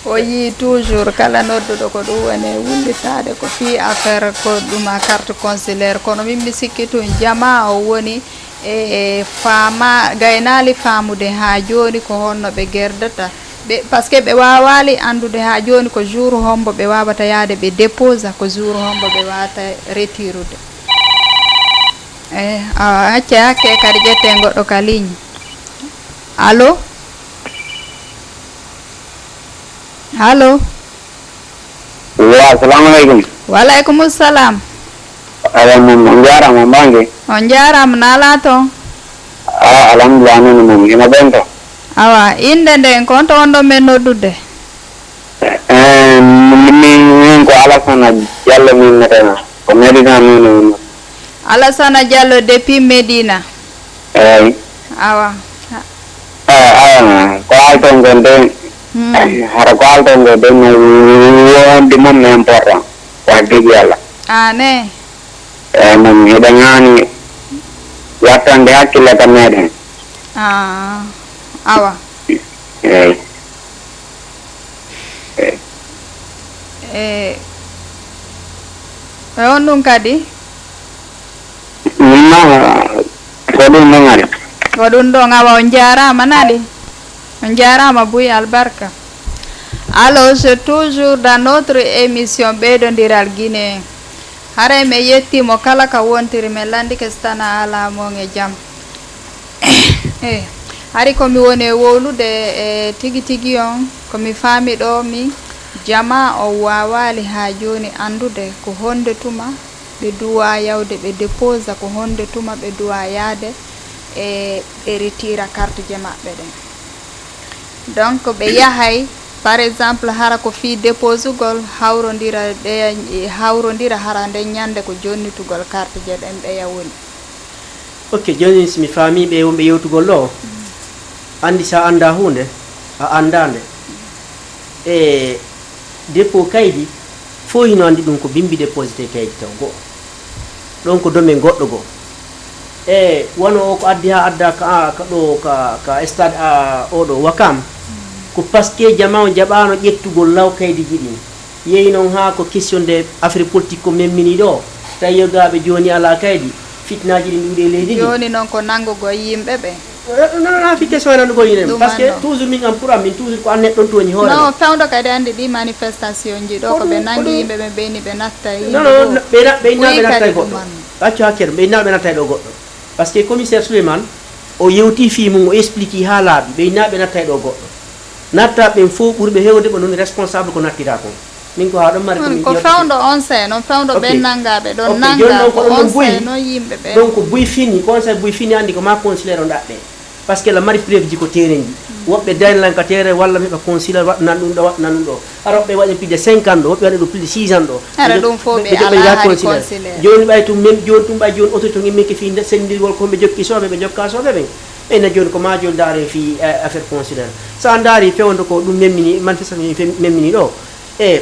O yii toujours kala nodduɗo ko ɗum woni e wullitaade ko fii affaire ko ɗum a carte consulaire. Kono min mi sikki tun jamaa o woni e faama, gaynaali faamude haa jooni ko honno ɓe gerdata. Ɓe, parce que ɓe waawaali anndude haa jooni ko jour hombo ɓe waawata yaade ɓe déposa, ko jour hombo ɓe waawata retirude. Eh, a acca hakke kadi ƴetten goɗɗo ka ligne. Allo? Allo? Wa, assalamu alaikum. Wa alaikum salam. Ala mum, on jaaraama mbaange. On jaaraama, naalaa toon? A, alhamdulillah, noon mum, ina ɓen to. Awa, innde nden, ko on to wonɗon men noddude? Eh, min, min ko Alasana Jallo min netena. Ko Medina min woni. Alasana Jallo depuis Medina. Eyi. Awa. Eh, awa, ko alton kon de. Hmm. Hara ko alton kon de no wondi mum important. Ko hakkiji Allah. Ane. Eyi, mum hiɗen haani wattande hakkille ka meɗen. Ah, awa. Eyi. Eyi. E, e on ɗum kadi? Non, ko ɗum ɗon ari. Ko ɗum ɗon, awa, on jaaraama naɗi. On jaaraama buy albarka. Alors, c'est toujours dans notre émission Ɓeydondiral Guinée. Haray mi yettiimo kala ka wontiri, mi lanndike si tana alaa mon e jam. Eh, hari ko mi woni e wowlude e tigi tigi on, ko mi faami ɗo mi, jamaa o waawaali haa jooni anndude ko honde tuma ɓe duwa yawde, ɓe déposa ko honde tuma ɓe duwa yaade e ɓe retira kartuje maɓɓe ɗen. Donc, ɓe yahay, par exemple, hara ko fii déposugol, hawrondira, ɓeya, hawrondira hara nden ñande ko jonnitugol kartuje ɗen ɓeya woni. Ok, jooni si mi faamii ɓe wonɓe yewtugol ɗo, anndi si a anndaa huunde, a anndaa nde. E dépôt kaydi, fof hino anndi ɗum ko bimbi déposité kaydi taw go'o. Ɗon ko domaine goɗɗo goo. E wano o ko addi haa adda ka, ka ɗo, ka, ka stade, a, oɗo Wakam, ko parce que jamaa on jaɓaano ƴettugol law kaydiiji ɗin. Yehi noon haa ko question de affaire politique ko memmini ɗo. Tawi yogaaɓe jooni alaa kaydi, fitnaaji ɗin ɗuuɗi e leydi ndi. Jooni noon ko nanngugol yimɓe ɓe. Non, non, non, fi question e nanndugol yimɓe. Parce que toujours min am pour am, min toujours ko an neɗɗo on tooñi hoore. Non, fewndo kadi anndi ɗi manifestation ji ɗo ko ɓe nanngi yimɓe ɓe ɓeyni ɓe natta e yimɓe. Non, non, ɓe na-, ɓe inna ɓe natta e goɗɗo. Accu hakkere, ɓe inna ɓe natta e ɗo goɗɗo. Parce que commissaire Souleymane, o yewti fii mum, o explique haa laaɓi, ɓe inna ɓe natta e ɗo goɗɗo. Natta ɓen fof ɓurɓe heewde ko non responsable ko nattira kon. Min ko haa ɗon mari ko min ko fewndo on sey, non fewndo ɓen nanngaɓe ɗon nannga ko on sey, non yimɓe ɓe. Donc buy fini, conseil buy fini anndi ko ma consulaire on ɗaɓɓe. Parce que la mari preuve ji ko terrain ji. Woɓɓe dañlan ka terrain walla mi heɓa consulaire waɗ nan ɗum ɗo, waɗ nan ɗum ɗo. Hara woɓɓe waɗi plus de cinq ans ɗo, woɓɓe waɗi ɗum plus de six ans ɗo. Hara ɗum fof ɓe alaa hari consulaire. Jooni ɓay tum même jooni tum ɓay jooni autorité on immike fii sendirgol ko ɓe jokki sooɓe, ɓe jokka sooɓe ɓen. Ɓeyna jooni ko maa jooni ndaare fii, eh, affaire consulaire. So a ndaari fewndo ko ɗum memmini, manifestation fe-, memmini ɗo. E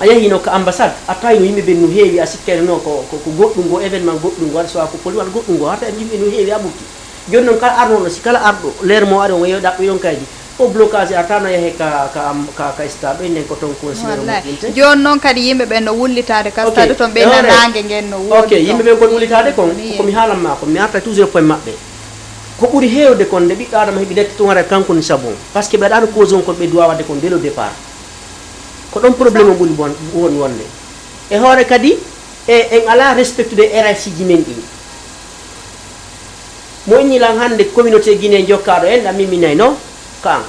a yahino ka ambassade, a tawi no yimɓe ɓen no heewi, a sikkayno no ko, ko, ko goɗɗum ngo, événement goɗɗum ngo, walla soit ko poli, walla goɗɗum ngo, a tawi yimɓe no heewi, a ɓurti. Jooni noon kala arnooɗo, si kala arɗo, leer mo ari on, o yeewa ɗaɓɓoy on kaydi, o blocage arta no yahe ka, ka am-, ka, ka stade ɗo, enen ko toon consulaire o moƴƴinte. Jooni noon kadi yimɓe ɓen no wullitaade ka stade toon, ɓeyna naange ngen no wuuri. Ok, yimɓe ɓen kon wullitaade kon, ko mi haalan maa kon, mi arta toujours e point maɓɓe. Ko ɓuri heewde kon, nde ɓiɗɗo Adama heɓi lette tun, ara kanko ni sabon. Parce que ɓe aɗa cause on kon, ɓe duwa waɗde kon dès le départ. Ko ɗon problème on ɓuri bon-, won wonde. E hoore kadi, e, en alaa respectude hiérarchie ji men ɗin. Mo inni lan hannde communauté Guinée jokkaaɗo en, ɗan min mi nayi non. Ka an.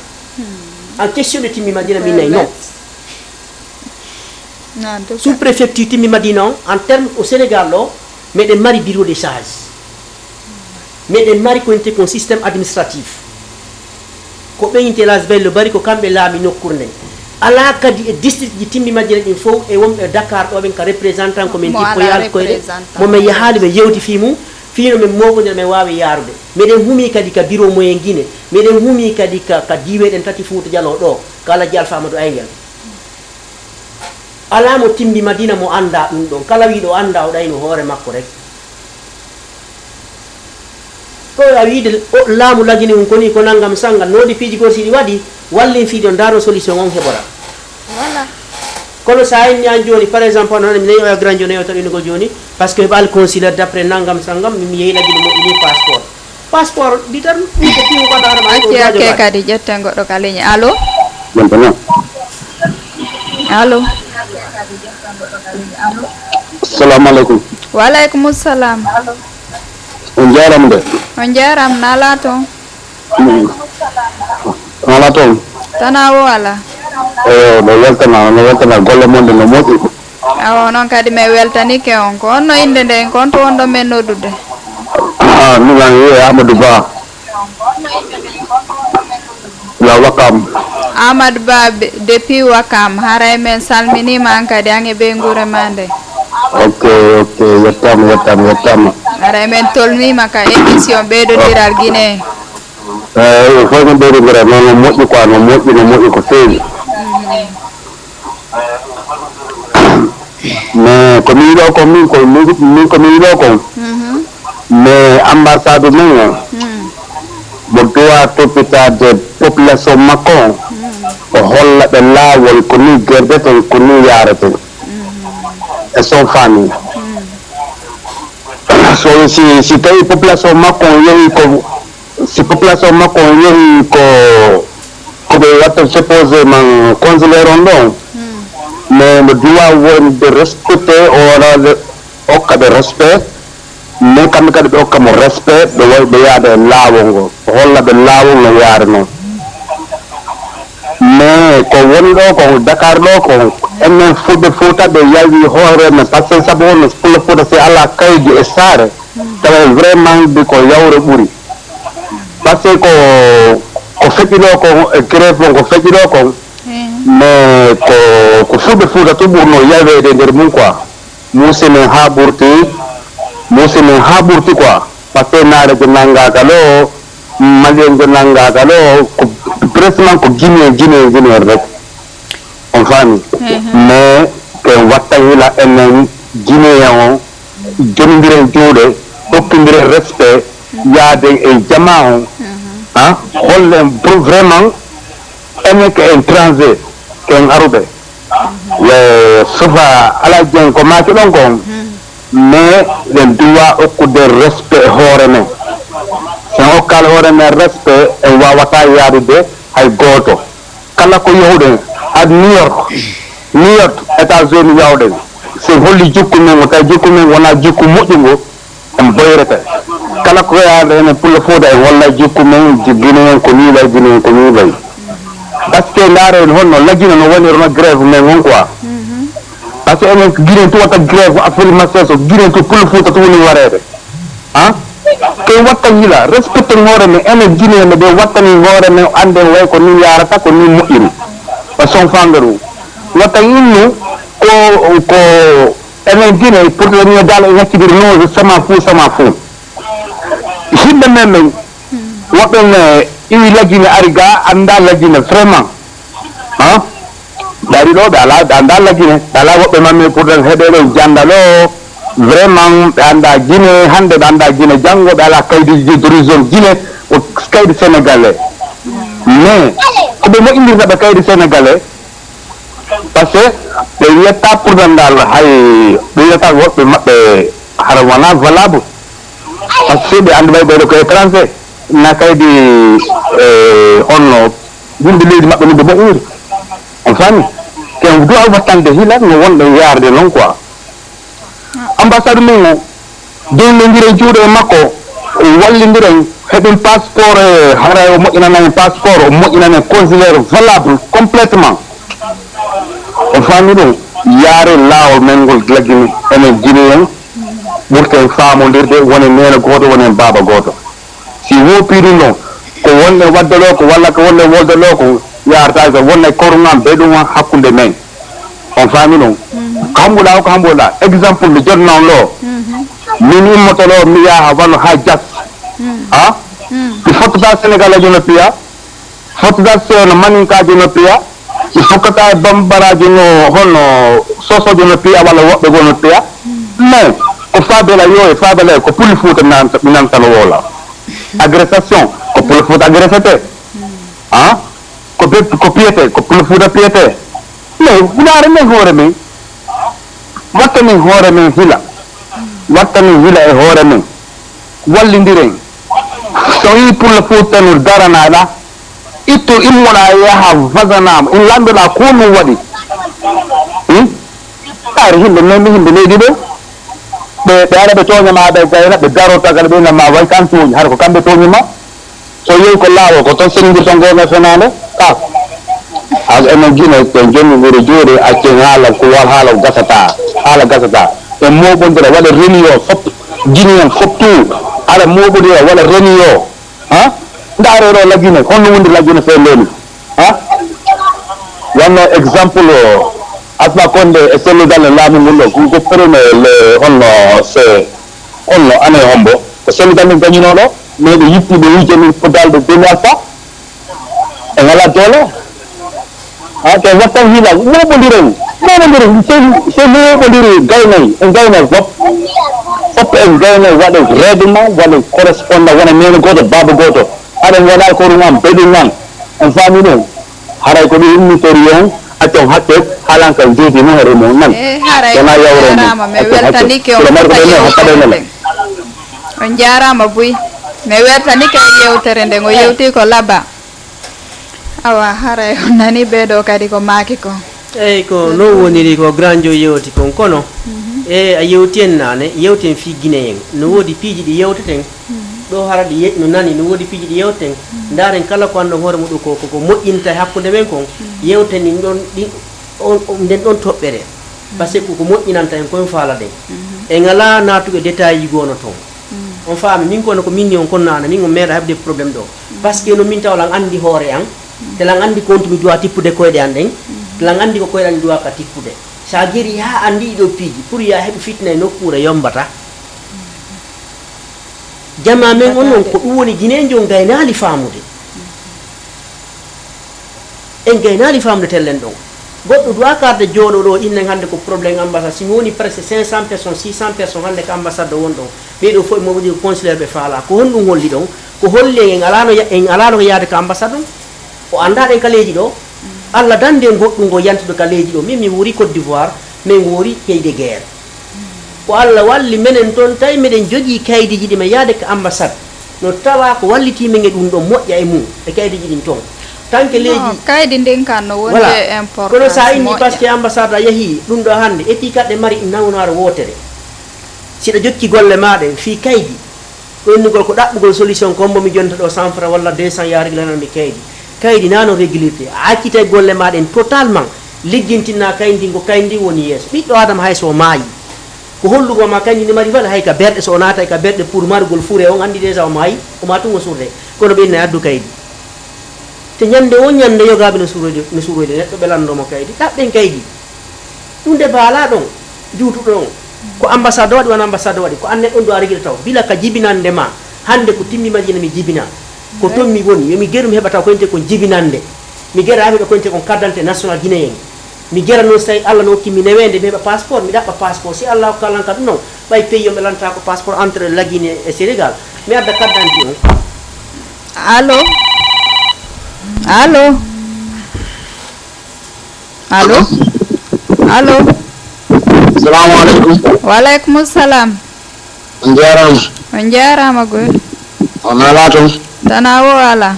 An question de timmi Madina mi nayi non. Sous préfecture timmi Madina on, en terme au Sénégal ɗo, meɗen mari bureau de change. Meɗen mari ko wiyetee kon système administratif. Ko ɓe wiyetee las bello bari ko kamɓe laami nokkuure nden. Alaa kadi e district ji timmi Madina ɗin fow e wonɓe Dakar ɗo ɓen ka représentant ko min jippoyaali koyɗe. Mo men yahaali ɓe yewti fii mum. Fii no min mooɓondira, min waawi yaarude. Miɗen humii kadi ka biro moyen Guinée. Miɗen humii kadi ka, ka diiwe ɗen tati Fuuta Jaloo ɗoo, ka Alhaji Alfa Amadou Ayngel. Alaa mo timmi Madina mo anndaa ɗum ɗon. Kala wiiɗo anndaa, o ɗayno hoore makko rek. Ko a wiide o, laamu lagini ɗum ko nii, ko nanngam sannga, noodi piiji goo si ɗi waɗi, wallin fii ɗon, ndaaro solution on heɓora. Voilà. Kono so a inni an jooni, par exemple, hono mi nayi oya grand jooni, yewta ɗum ko jooni, parce que heɓaali consulaire d'après nanngam sanngam, mi yehi laggi ɗum moƴƴini passeport. Passeport, ɗi tan, ɗum ko piiw mbaɗa hoore ma, ko Acci hakke jogaade. Kadi, ƴetten goɗɗo ka ligne. Allo? Maintenant. Allo? Assalamu aleykum. Wa aleykum salam. On jaaraama de. On jaaraama, na ala toon? Mm. Ala toon? Tanaa woo alaa. Eyo, no weltana, no weltana golle mon ɗe no moƴƴi. Awa, onon kadi min weltaniike on. Ko honno innde nden, ko honto wonɗon min noddude? Ah, miɗen wiyee Amadou Ba. La Wakam. Amadou Ba be-, depuis Wakam, haray min salminiima an kadi, an e ɓeynguure maa nden. Ok, ok, yettaama, yettaama, yettaama. Haray min tolniima ka émission ɓeydondiral Guinée. Eh, fof no ɓeydondiral, non, no moƴƴi quoi, no moƴƴi, no moƴƴi ko feewi. Mhm. Mais ko mi yiɗo ko min, ko min, min ko mi yiɗo ko. Mhm. Mais ambassade men, mhm, mo doit toppitaade population makko on, mhm, o holla ɓe laawol ko ni gerdeten, ko ni yaareten. Mhm. E son famille. Mhm. So si, si tawi population makko on yehi ko, si population makko on yehi ko, ko ɓe watta supposément consulaire on ɗon, hmm, mais no doit wonde respecté, o waɗaade okka ɓe respect, mais kamɓe kadi ɓe okka mo respect, ɓe wawi ɓe yaada e laawol ngol, o holla ɓe laawol no yaari noon. Mais ko woni ɗo ko Dakar ɗo ko enen Fulɓe Fuuta ɓe yalwi hoore men, par ce que sabu on Fulɓe Fuuta si ala kaydi e saare, tawa vraiment de ko yawre ɓuri. Par ce que ko, ko feƴƴi ɗo kon, e grève on ko feƴƴi ɗo kon, mais ko, ko Fulɓe Fuuta to ɓurno yaweede e nder mum quoi. Muuse men haa ɓurti, muuse men haa ɓurti quoi. Par ce que naare je nanngaaka ɗo, Malien je nanngaaka ɗo, ko presque ko Guinée, Guinée, Guinée rek. On faami? Mais ken watta hila enen Guinéen on, jonindiren juuɗe, okkindiren respect, yaaden e jamaa on, ha? Hollen pour vraiment enen ko étranger, ken aruɓe. Yo Sufa Alhaji Dieng ko maaki ɗon kon, mais ɓen duwa okkude respect e hoore men. Si en okkaali hoore men respect, en waawata yaadude hay gooto. Kala ko yahuɗen, ad New York, New York, États-Unis yahuɗen. Si en holli jikku men, o tawi jikku men wonaa jikku moƴƴungu, en boyrete. Kala ko yaade enen Pullo Fuuta, en holla jikku men, ji-, Guinéen ko nii wayi, Guinéen ko nii wayi. Par ce que ndaare en honno lagina no woni hono grève men on quoi. Par ce que enen ko Guinéen to watta grève, affaire ma seso, Guinéen to Pullo Fuuta to woni wareede. Ha? Ken watta yila, respecten hoore men, enen Guinéen ɓe wattani hoore men, annden way ko nii yaarata, ko nii moƴƴiri. O son fangaro. Watta innu ko, ko enen Guinée, pour que ñu dal e ñakkidiri no sama fu, sama fu. Himɓe men men, woɓɓe ne iwi lagine ari ga, annda lagine vraiment. Ha? Ɓe ari ɗo, ɓe ala, ɓe annda lagine, ɓe ala woɓɓe mamme pour que heɓe ɗo janda ɗo, vraiment ɓe annda Guinée, hannde ɓe annda Guinée, janngo ɓe ala kaydiji d'origine Guinée, o kaydi sénégalais. Mais, ko ɓe moƴƴindirta ɓe kaydi sénégalais, parce que ɓe yiyata pour que ngal hay, ɓe yiyata woɓɓe maɓɓe hara wona valable. Par ce que ɓe anndi ɓay ɓeyɗo ko étranger, na kaydi, eh, honno yimɓe leydi maɓɓe ni ɓe moƴƴiri. On faami? Ken duwa wattande hila no wonɗo yaarde noon quoi. Ambassade mum o, dewlondire juuɗe e makko, Wallindiren, heɓen passeport, e haray o moƴƴinana en passeport, o moƴƴinana en consulaire valable complètement. On faami ɗum? Yaare laawol men ngol, Lagine, enen Guinéen ɓurten faamondirde, wonen neene gooto, wonen baaba gooto. Si woppi ɗum ɗon, ko wonɗen waɗde ɗo ko, walla ko wonɗen wolde ɗo ko, yaarata ko wonde korum am, be ɗum hakkunde men. On faami ɗum? Ko hambuɗa o, ko hambuɗa. Exemple, mi jotna on ɗo. Min immoto ɗo, mi yaha wano ha Jas. Ha? Mi fottata Sénégal ajo no piya. Fottata seno Maninkaajo no piya. Mi fokkata e Bambaraajo no, hono Soosoojo no piya, walla woɓɓe goo no piya. Mais ko faabela yo e faabela e ko Pullo Fuuta nan-, mi nantano woola. Agression, ko Pullo Fuuta agresete. Ha? Ko be-, ko piyete, ko Pullo Fuuta piyete. Mais ndaare men hoore men. Watta men hoore men hila. Watta men hila e hoore men. Wallindiren. So wii Pullo Fuuta no daranaɗa, itto immoɗa yaha wasanaama. In landoɗa ko ɗum waɗi. Hmm? Ɓayri himɓe men, himɓe leydi ɗo. Ɓe, ɓe ara ɓe tooña ma, ɓe gayna, ɓe daro tagal, ɓe inna ma way kan tooñi. Hara ko kamɓe tooñi ma. So yehi ko laawol, ko toon senndindirton goonga e fenaande? Ka. Ak enen Gine, ko jommi wuro jooɗi, accen haala, ko wal haala ko gasata. Haala gasata. En mooɓondira, waɗa réunion, fop, Gine en, fop tout. Aɗa mooɓondira, waɗa réunion. Ha? Ndaare ɗo Lagine, honno wondi Lagine fee ndeni? Ha? Wanno exemple o, Alpha Condé e Cellou Dalein laamu ngun ɗo, ko, ko premier le, honno se, honno année hombo? Ko Cellou Dalein gañuno ɗo, mais ɓe yitti ɓe wujja min ko dalɓe Beni Alpha. En ala doole. Ha, te wattan hila, moɓondiren, moɓondiren, se, se moɓondiri gaynay, en gaynay fop. Fop en gaynay waɗe règlement, waɗe correspondant, wona nene goto, baba goto. Aɗen wona ko ɗum am, beɗum am. On faami ɗum? Haray ko ɗum ummitori on, accon hakke, halan kal jeeti mo hare mo nan. Eh, haray wona on yawre mo. Jarama, mi weltanike on fof e yewtere nden. On jarama buy. Mi weltanike e yewtere nden, o yewti ko laba. Awa, haray on nani ɓeeɗo kadi ko maaki ko. Eyyi, ko noon woniri ko Grand Joe yewti kon, kono, e a yewti en naane, yewti en fii Guinée en. No woodi piiji ɗi yewteten, ɗo hara ɗi ye-, no nani, no woodi piiji ɗi yewteten. Ndaaren kala ko anndon hoore muɗum ko, ko, ko moƴƴinta e hakkunde men kon, yewten ɗin ɗon, ɗin, on, on, nden ɗon toɓɓere. Parce que ko, ko moƴƴinanta en kon faalaɗen. En alaa naatuɓe détail ji goo no toon. On faami, min kono ko min ni on kon naane, min on meeɗa heɓde problème ɗo. Parce que no min tawa lan anndi hoore an, te lan anndi ko on to mi duwa tippude koyɗe an ɗen, te lan anndi ko koyɗe an mi duwa ka tippude. Sa geri haa anndi ɗiɗo piiji, pour ya heɓu fitna e nokkuure yombata. Jamaa men on non, ko ɗum woni Guinéen on gaynaali faamude. En gaynaali faamde tellen ɗon. Goɗɗo duwaa karde jooɗo ɗo, innen hannde ko problème ambassade. Si mi woni presque cinq cents personnes, six cents personnes hannde ko ambassade ɗo won ɗon. Ɓee ɗo fof e maɓɓe ko consulaire ɓe faalaa. Ko honɗum holli ɗon? Ko holli en, en alaano ya-, en alaano ko yaade ka ambassade ɗum? O anndaa ɗen ka leydi ɗo? Allah dande en goɗɗum ngo yantude ka leydi ɗo. Min mi wuuri Côte d'Ivoire, min wuuri Pays de Guerre. Ko Allah walli menen toon, tawi meɗen jogii kaydiiji ɗi men yaade ka ambassade. No tawa ko wallitii men e ɗum ɗon moƴƴa e mum, e kaydiiji ɗin toon. Tant que leydi. Non, kaydi ndin kan no wondi. Voilà. E importance. Kono sa inni moƴƴa. Parce que ambassade a yahii ɗum ɗo hannde, et puis kadi ɗe mari nawnaare wootere. Si ɗa jokki golle maa ɗen fii kaydi, ɗonnugol ko ɗaɓɓugol solution, ko mbo mi jonta ɗo cent francs walla deux cents, yaa reglanan mi kaydi. Kaydi na no réglirte. A accitay golle maa ɗen totalement. Liggintinna kaydi, ko kaydi woni yeeso. Ɓiɗɗo Adama hay so o maayi, ko hollugo ma kaydi ndi mari valeur, hay ka berɗe, so o naatay ka berɗe pour marugol fure, on anndi déjà o maayi, o ma tungo surde. Kono ɓe inna addu kaydi. Te ñande o ñande yogaaɓe no suroyde, no suroyde neɗɗo, ɓe lanndo mo kaydi. Ɗaɓɓen kaydi. Ɗum de baalaa ɗon, juutuɗo ɗon. Ko ambassade waɗi, wona ambassade waɗi. Ko an neɗɗo on ɗo a regila taw. Bila ka jibinande ma. Hannde ko timmi Madina mi jibina. Ko toon mi woni. Yo mi geru mi heɓa taw ko ente kon jibinande. Mi gera heɓa ko ente kon carte d'identité national guinéen. Mi gera noon so tawi Allah no hokki mi neweende, mi heɓa passeport, mi ɗaɓɓa passeport. Si Allah hokka lan ka ɗum noon, ɓay pays on ɓe lanta ko passeport entre la Guinée et Sénégal. Mi adda carte d'identité on. Allo? Allo? Allo? Allo? Salamu aleykum. Wa aleykum salam. On njaaraama. On njaaraama goy. On alaa toon? Tanaa o alaa.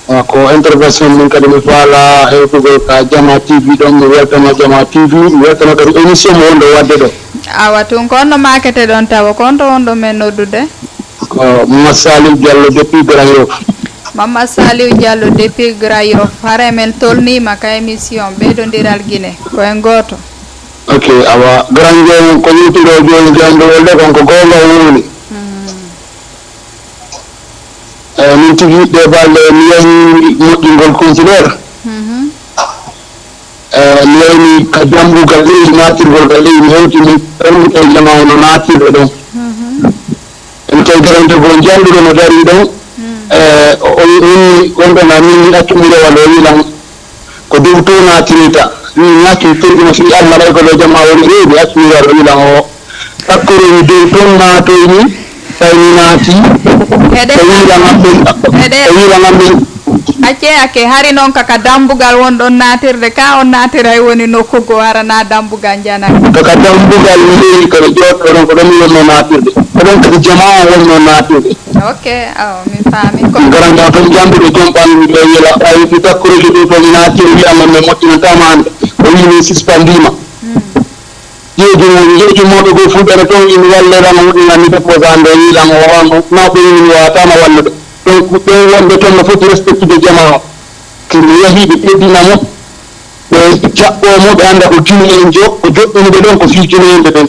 Ah, ko intervention min kadi mi faala hewtugol ka Jama T V ɗon. Mi weltana Jama T V, mi weltana kadi émission mo wonɗo waɗde ɗo. Awa tun ko honno maakete ɗon tawa, ko honto wonɗo men noddude? Ko Mamadou Saliou Diallo depuis Grand Yoff. Mamadou Saliou Diallo depuis Grand Yoff. Hare men tolniima ka émission Ɓeydondiral Guinée. Ko en gooto. Ok, awa, Grand Joom, ko yewtuɗo jooni jannde wonde kon ko goonga o woni. Eyi, min tigi, ɗee balɗe mi yahi moƴƴingol consuleer. Eyi, mi yahi mi ka dambugal leydi, naatirgol ka leydi, mi hewti mi ɗon e jama o no naatirɓe ɗon. Ene tawi darante ko jannduɗo no darii ɗon. Eyi, o inni wonɓe na min mi accu mi rewa ɗo yilan. Ko dow to naatirta. Min naati firti mo fii Allah ɗay ko ɗo jama woni reedi accu mi rewa ɗo yilan o. Takkoroni dow ton naatoymi, tawi mi naati. Eɗe e wiilan am ɓen e wiilan am ɓen. Acce ake hari noon kaka dambugal won ɗon naatirde ka on naatiray woni nokku goo harana dambugal njanak. Kaka dambugal mi yehi kadi ƴootoo ɗon ko ɗon mi wonnoo naatirde. Ko ɗon kadi jamaa on wonnoo naatirde. Ok, awa mi faami ko. Garanta ton jambuɗo jom ɓanndu ɗo yela ɓay mi takkorike ɗum to mi naatiri wi'an non mi moƴƴinantaama hannde. O wi'i min sispandiima. Yeeji mum, yeeji mawɓe goo fulɓe no toon ina wallirano ɗum anni debbo ga nde yiilan o on nawɓe yimini wawatama wallude. Donc ɓen wonɓe toon no foti respectude jama o. Kino yahiɓe teddina mo ɓe jaɓɓo mo ɓe annda ko Guinéen jo ko joɗɗunuɓe ɗon ko fii Guinéenɓe ɓen.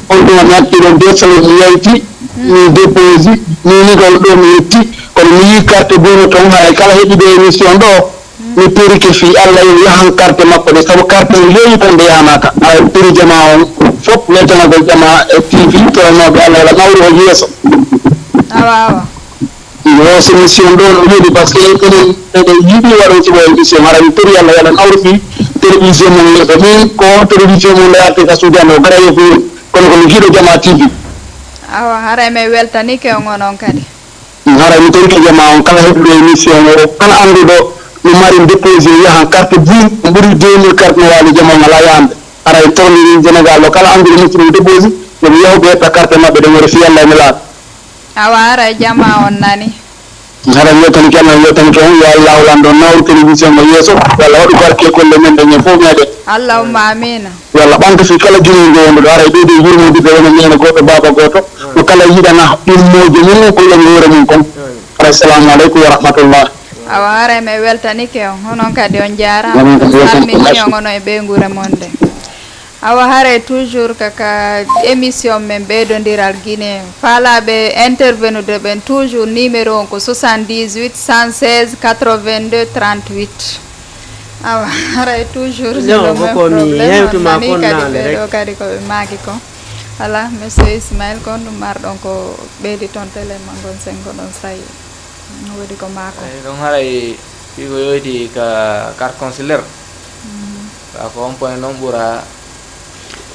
On ɗum a natti ɗon deux semaine mi yawti min déposi minigol ɗo mi yetti kono mi yi carte gono toon hay kala heɓi ɗo émission ɗo mi torike fii Allah yo yahan carte makko ɗe sabu carte o yeeyi tan nde yahanaka aray tiri jama on fof weltanagol jama e tv toranoɓe Allah wala mawru o yeeso awa awa Yo soumission ɗo no weeli par ce que en enen eɗen yiɗi waɗon suɓo émission hara mi tori Allah waɗan awrufi télévision mon yeeso min ko télévision mon nde arti ka suudiano gara yeeso min kono komi jiiɗo jama tv awa haray mi weltanike on onon kadi haray mi torike jama on kala heɗuɗo émission o kala annduɗo no mari déposé yahan carte bui ɓuri deux mille carte no waali jama on ala yahande haray torni ɗin sénégal o kala annduɗo musidɗo déposé yoɓe yahu ɓe yetta carte maɓɓe ɗe wori fi allah e nelaɗo Awa haray jama on nani. Hara yettani ke Allah yettani ke on yo Allah hawlan ɗon nawru télévision mo yeeso yo Allah waɗu barke e golle men ɗen en fof meɗen. Allahumma amina. Yo Allah ɓanto fi kala junuujo wonduɗo haray ɓeydo yurmodirde wona neene goto baba goto mo kala yiɗana ɗimmojo mum ko yiɗani hoore mum kon. Haray salamu aleykum wa rahmatullah. Awa haray mi weltanike on onon kadi on jarama on salmini on onon e ɓeygure mon nde. Awa haray toujours kaka émission men ɓeydondiral guinée faalaɓe intervenude ɓen toujours numéro on ko soixante-dix-huit cent seize quatre-vingt-deux trente-huit awa haray toujours non ko ko mi hewtuma kon nani kadi ɓeɗo kadi koɓe maaki kon ala monsieur ismail kon ɗum marɗon ko ɓeydi toon télé ma ngon sen ko ɗon sayi no woodi ko maako eyi ɗum haray fii ko yoyti ka carte consulaire Ka ko on point noon ɓura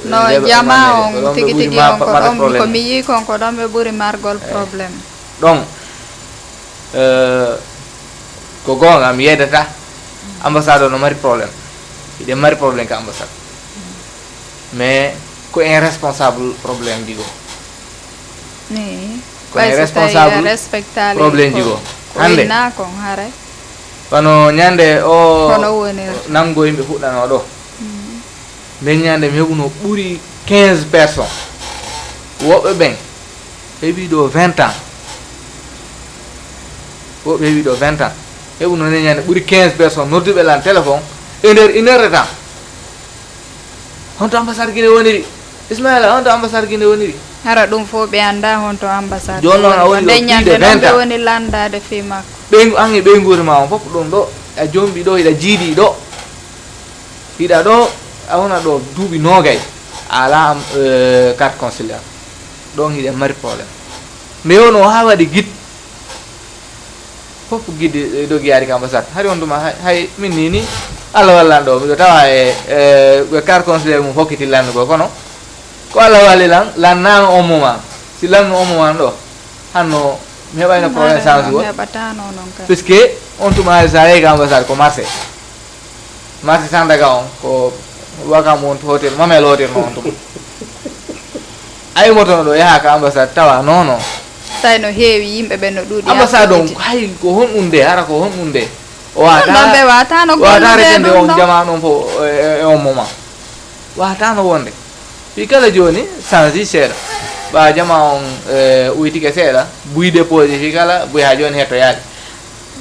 no jama on tigi tigi on ko ɗon ko mi yii kon ko ɗon ɓe ɓuri margol problème ɗon eh, ko goonga mi yeedata ambassade o no mari problème hiɗen mari problème ka ambassade mais ko en responsable problème ji goo ko en responsable problème ji goo hannde wano ñande o nanngo yimɓe fuɗɗano ɗo mm. Nden ñande mi heɓuno ɓuri quinze personnes woɓɓe ɓen heɓi ɗo vingt ans woɓɓe heɓi ɗo vingt ans heɓuno nden ñande ɓuri quinze personnes nodduɓe lan téléphone e nder une heure de temps honto ambassade guine woniri ismaila honto ambassade guine woniri hara ɗum fof ɓe annda honto ambassade joni noon a woni ɗo piɗe vingt ans woni lanndade fii makko ɓeygu an e ɓeygure ma on fof ɗum ɗo a jomɓi ɗo hiɗa jiiɗi ɗo hiɗa ɗo a wona ɗo duuɓi noogay a ala am euh, carte consulaire ɗon hiɗen mari problème mais yo no ha waɗi guide fof guide dogi yaari ka ambassade hari on tuma hay min ni ni allah wallan ɗo miɗo tawa e e carte consulaire mum hokkiti lanndugol kono ko allah walli lan lannano on moment si lanno on moment ɗo hanno mi heɓayno problème change gol puisque on tuma hay sa yehi ka ambassade ko marché marché sandaga on ko wakam won hotel mamel hotel no on tuma a yimotono ɗo yaha ka ambassade tawa non non tawi no heewi yimɓe ɓen no ɗuuɗi ambassade on hay ko honɗum nde hara ko honɗum nde o wata ɓe watano watare kende on jamano fo e on moment watano wonde Fii kala jooni, sansi seeɗa. Ɓaa jama on, eh, uytike seeɗa, buy déposé fii kala, buy haa jooni hettoyaali.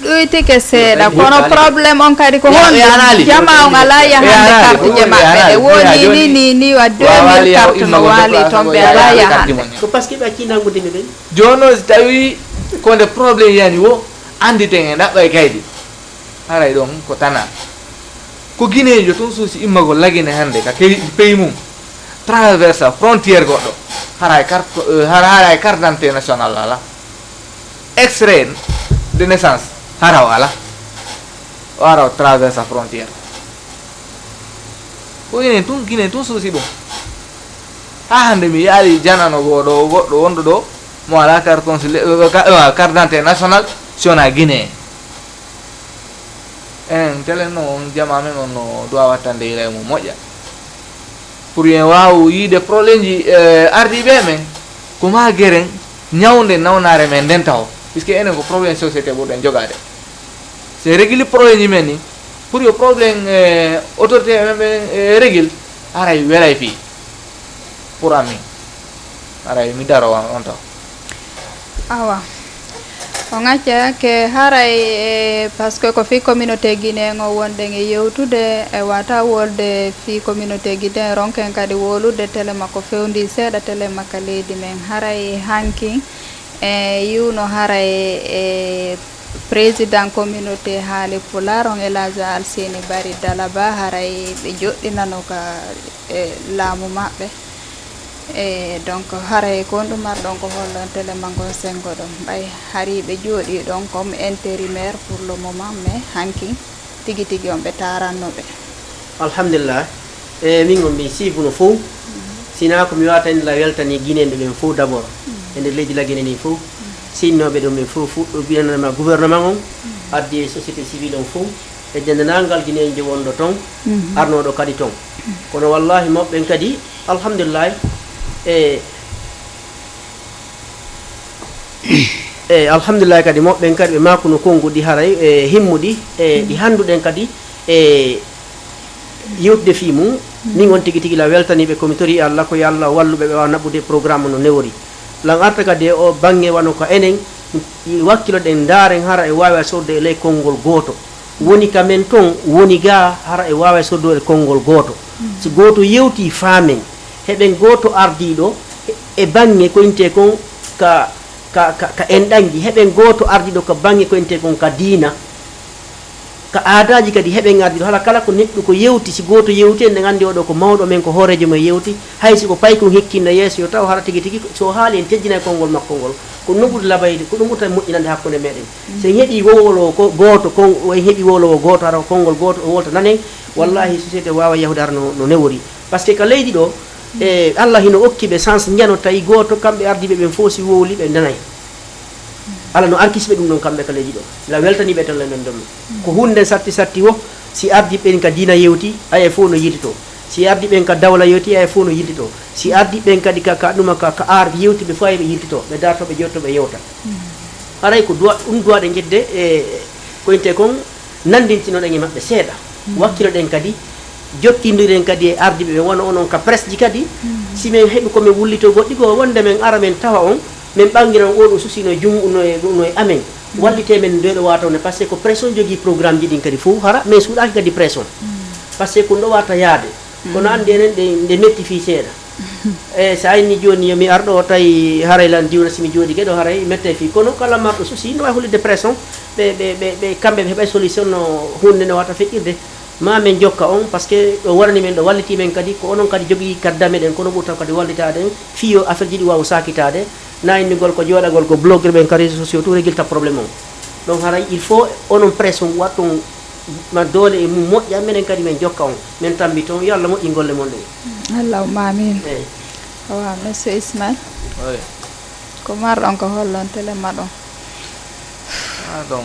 Ɗuytike seeɗa, Ɗuytike kono seeɗa. Problème on kadi ko Ya-, honɗum? Yanaali. Jama on alaa yahande Yanaali. Kartuje maɓɓe ɗe. Yanaali. Woni Yaa ni, jooni. Ni, ni, wa Wawaali deux mille yaw carte no immago waali déplacé toon ɓe ko alaa yahande yahande. Kartuje mon. Ko parce que ɓe accii nanngude mi ɓen. Jooni noon, si tawii ko nde problème yani wo, annditen e ɗaɓɓa e kaydi. Haray ɗon ko tana. Ko Gineejo tun suusi immagol Lagine hannde ka key-, pays mum, traversa frontière goɗɗo. Haray carte, eh, har-, haray carte d'identité nationale alaa. Extrait de naissance hara o alaa. O ara o traversa frontière. Ko Guinée tun, Guinée tun suusi ɗum. Haa hannde mi yaali janano goo ɗo, goɗɗo wonɗo ɗo, mo alaa carte consulaire, eh, ka-, eh, carte d'identité nationale, si wonaa Guinée. Enen telen no on jama men on no duwa wattande ira e mum moƴƴa. Pour yen waawu yiide problème ji, eh, ardiiɓe men, ko maa geren ñawnde nawnaare men nden taho. Puisque enen ko problème société ɓurɗen jogaade. Se régili problème ji men ni, pour yo problème, eh, autorité men ɓen, eh, régil, haray welay fii. Pour ami. Haray mi daro on, on taho. Awa. On accake haray e, parce que ko fii communauté guinéen o wonɗen e yewtude, e wata wolde fii communauté guinéen, ronken kadi wowlude télé makko fewndi seeɗa, télé makka leydi men. Haray hankin e yiwno haray e président communauté haali pulaar on, El Hadj Alseni Bari Dalaba, haray ɓe joɗɗinano ka e laamu maɓɓe. E donc haray ko honɗum marɗon ko hollon télé makko on senngo ɗon? Ɓay hari ɓe jooɗii ɗon comme intérimaire pour le moment, mais hankin tigi tigi on ɓe taaranno ɓe. Alhamdulillah. E min on min siibuno fow. Sina ko mi wata inde la weltani guinéen ɓe ɓen fow d'abord. E nder leydi Lagine ni fow. Sinnooɓe ɗum ɓen fow fuɗɗo binanama gouvernement on. Addi e société civile on fow. E denndaangal Guinéen je wonɗo ton, arnooɗo kadi ton. Kono wallaahi mawɓe ɓen kadi, alhamdulillahi, e, e, alhamdulillahi kadi mawɓe ɓen kadi ɓe maakuno konnguɗi haray e himmuɗi e ɗi hannduɗen kadi e yewtude fii mum. Min on tigi tigi la weltaniiɓe, ko mi torii Allah ko yo Allah wallu ɓe, ɓe waawa naɓude programme no newori. Lan arta kadi e o baŋŋe wano ka enen wakkiloɗen ndaaren hara e waawi sodde e ley konngol gooto. Woni ka men ton, woni gaa hara e waawi sodde e konngol gooto. Si gooto yewtii faamen, heɓen gooto ardiiɗo e baŋŋe ko intee kon ka, ka, ka, ka enɗanji, heɓen gooto ardiiɗo ka baŋŋe ko intee kon ka diina. Ka aadaaji kadi heɓen ardiiɗo, hala kala ko neɗɗo ko yewti, si gooto yewti, enɗen anndi oɗo ko mawɗo men, ko hooreejo men yewti, hay si ko paykun hikkinna yeeso, yo taw hara tigi tigi so o haali en teddinay konngol makko ngol. Ko ɗum ɓuri labayde, ko ɗum ɓurta moƴƴinande hakkunde meɗen. Si en heɓii wowolowo ko gooto, kon, en heɓii wowolowo gooto, hara ko konngol gooto o wolta nanen, wallaahi société waawa yahude hara no, no newori. Parce que ka leydi ɗo, e Allah hino okki ɓe chance, njano tawi gooto, kamɓe ardiiɓe ɓen fof si wowli ɓe nanay. Alla no arkisi ɓe ɗum ɗon kamɓe ka leydi ɗo. La weltanii ɓe tan la men ɗon. Ko huunde nden satti satti wo, si ardiiɓe ɓen ka diina yewti, aya fof no yiltitoo. Si ardiiɓe ɓen ka dawla yewti, aya fof no yiltitoo. Si ardiiɓe ɓen kadi ka, ka ɗuma ka, ka aar yewti, ɓe fof aya ɓe yiltitoo. Ɓe dartoo, ɓe jotto, ɓe yewta. Haray ko duwa, ɗum duwaɗen ƴettude e ko intee kon, nanndintinoɗen e maɓɓe seeɗa. Wakkiloɗen kadi, jokkindiren kadi e ardiiɓe ɓen, wano onon ka presse ji kadi. Si men heɓi ko men wullitoo goɗɗi goo, wonde men ara men tawa on, men ɓanngira on, oo ɗoo souci no e junngo, no e, no e amen. Wallitee men nde ɗo waata wonde, parce que ko presse on jogii programme ji ɗin kadi fof, hara men suuɗaaki kadi presse on. Parce que ko ɗo waata yaade. Kono anndi enen ɗe, nde metti fii seeɗa. E so a inni jooni yo mi ar ɗo tawi haray lan diwna si mi jooɗike ɗo haray mette fii. Kono kala marɗo souci no waawi hollitde presse on, ɓe, ɓe, ɓe, ɓe kamɓe ɓe heɓay solution no huunde nde wata feƴƴirde. Ma men jokka on, parce que ɗo wonani men, ɗo wallitii men kadi, ko onon kadi jogii kadi dame ɗen, kono ɓurta kadi wallitaade en, fii yo affaire ji ɗi waawu saakitaade, na inndugol ko jooɗagol ko blogueur ɓen ka réseaux sociaux tun régilta problème on. Donc haray il faut onon presse on waɗton ma doole e mum moƴƴa, menen kadi men jokka on, men tambiton, yo Allah moƴƴin golle mon ɗen. Allahumma amin. Eyi. Awa, monsieur Ismail. Oy. Ko marɗon ko hollon télé ma ɗon? Ah, ɗon.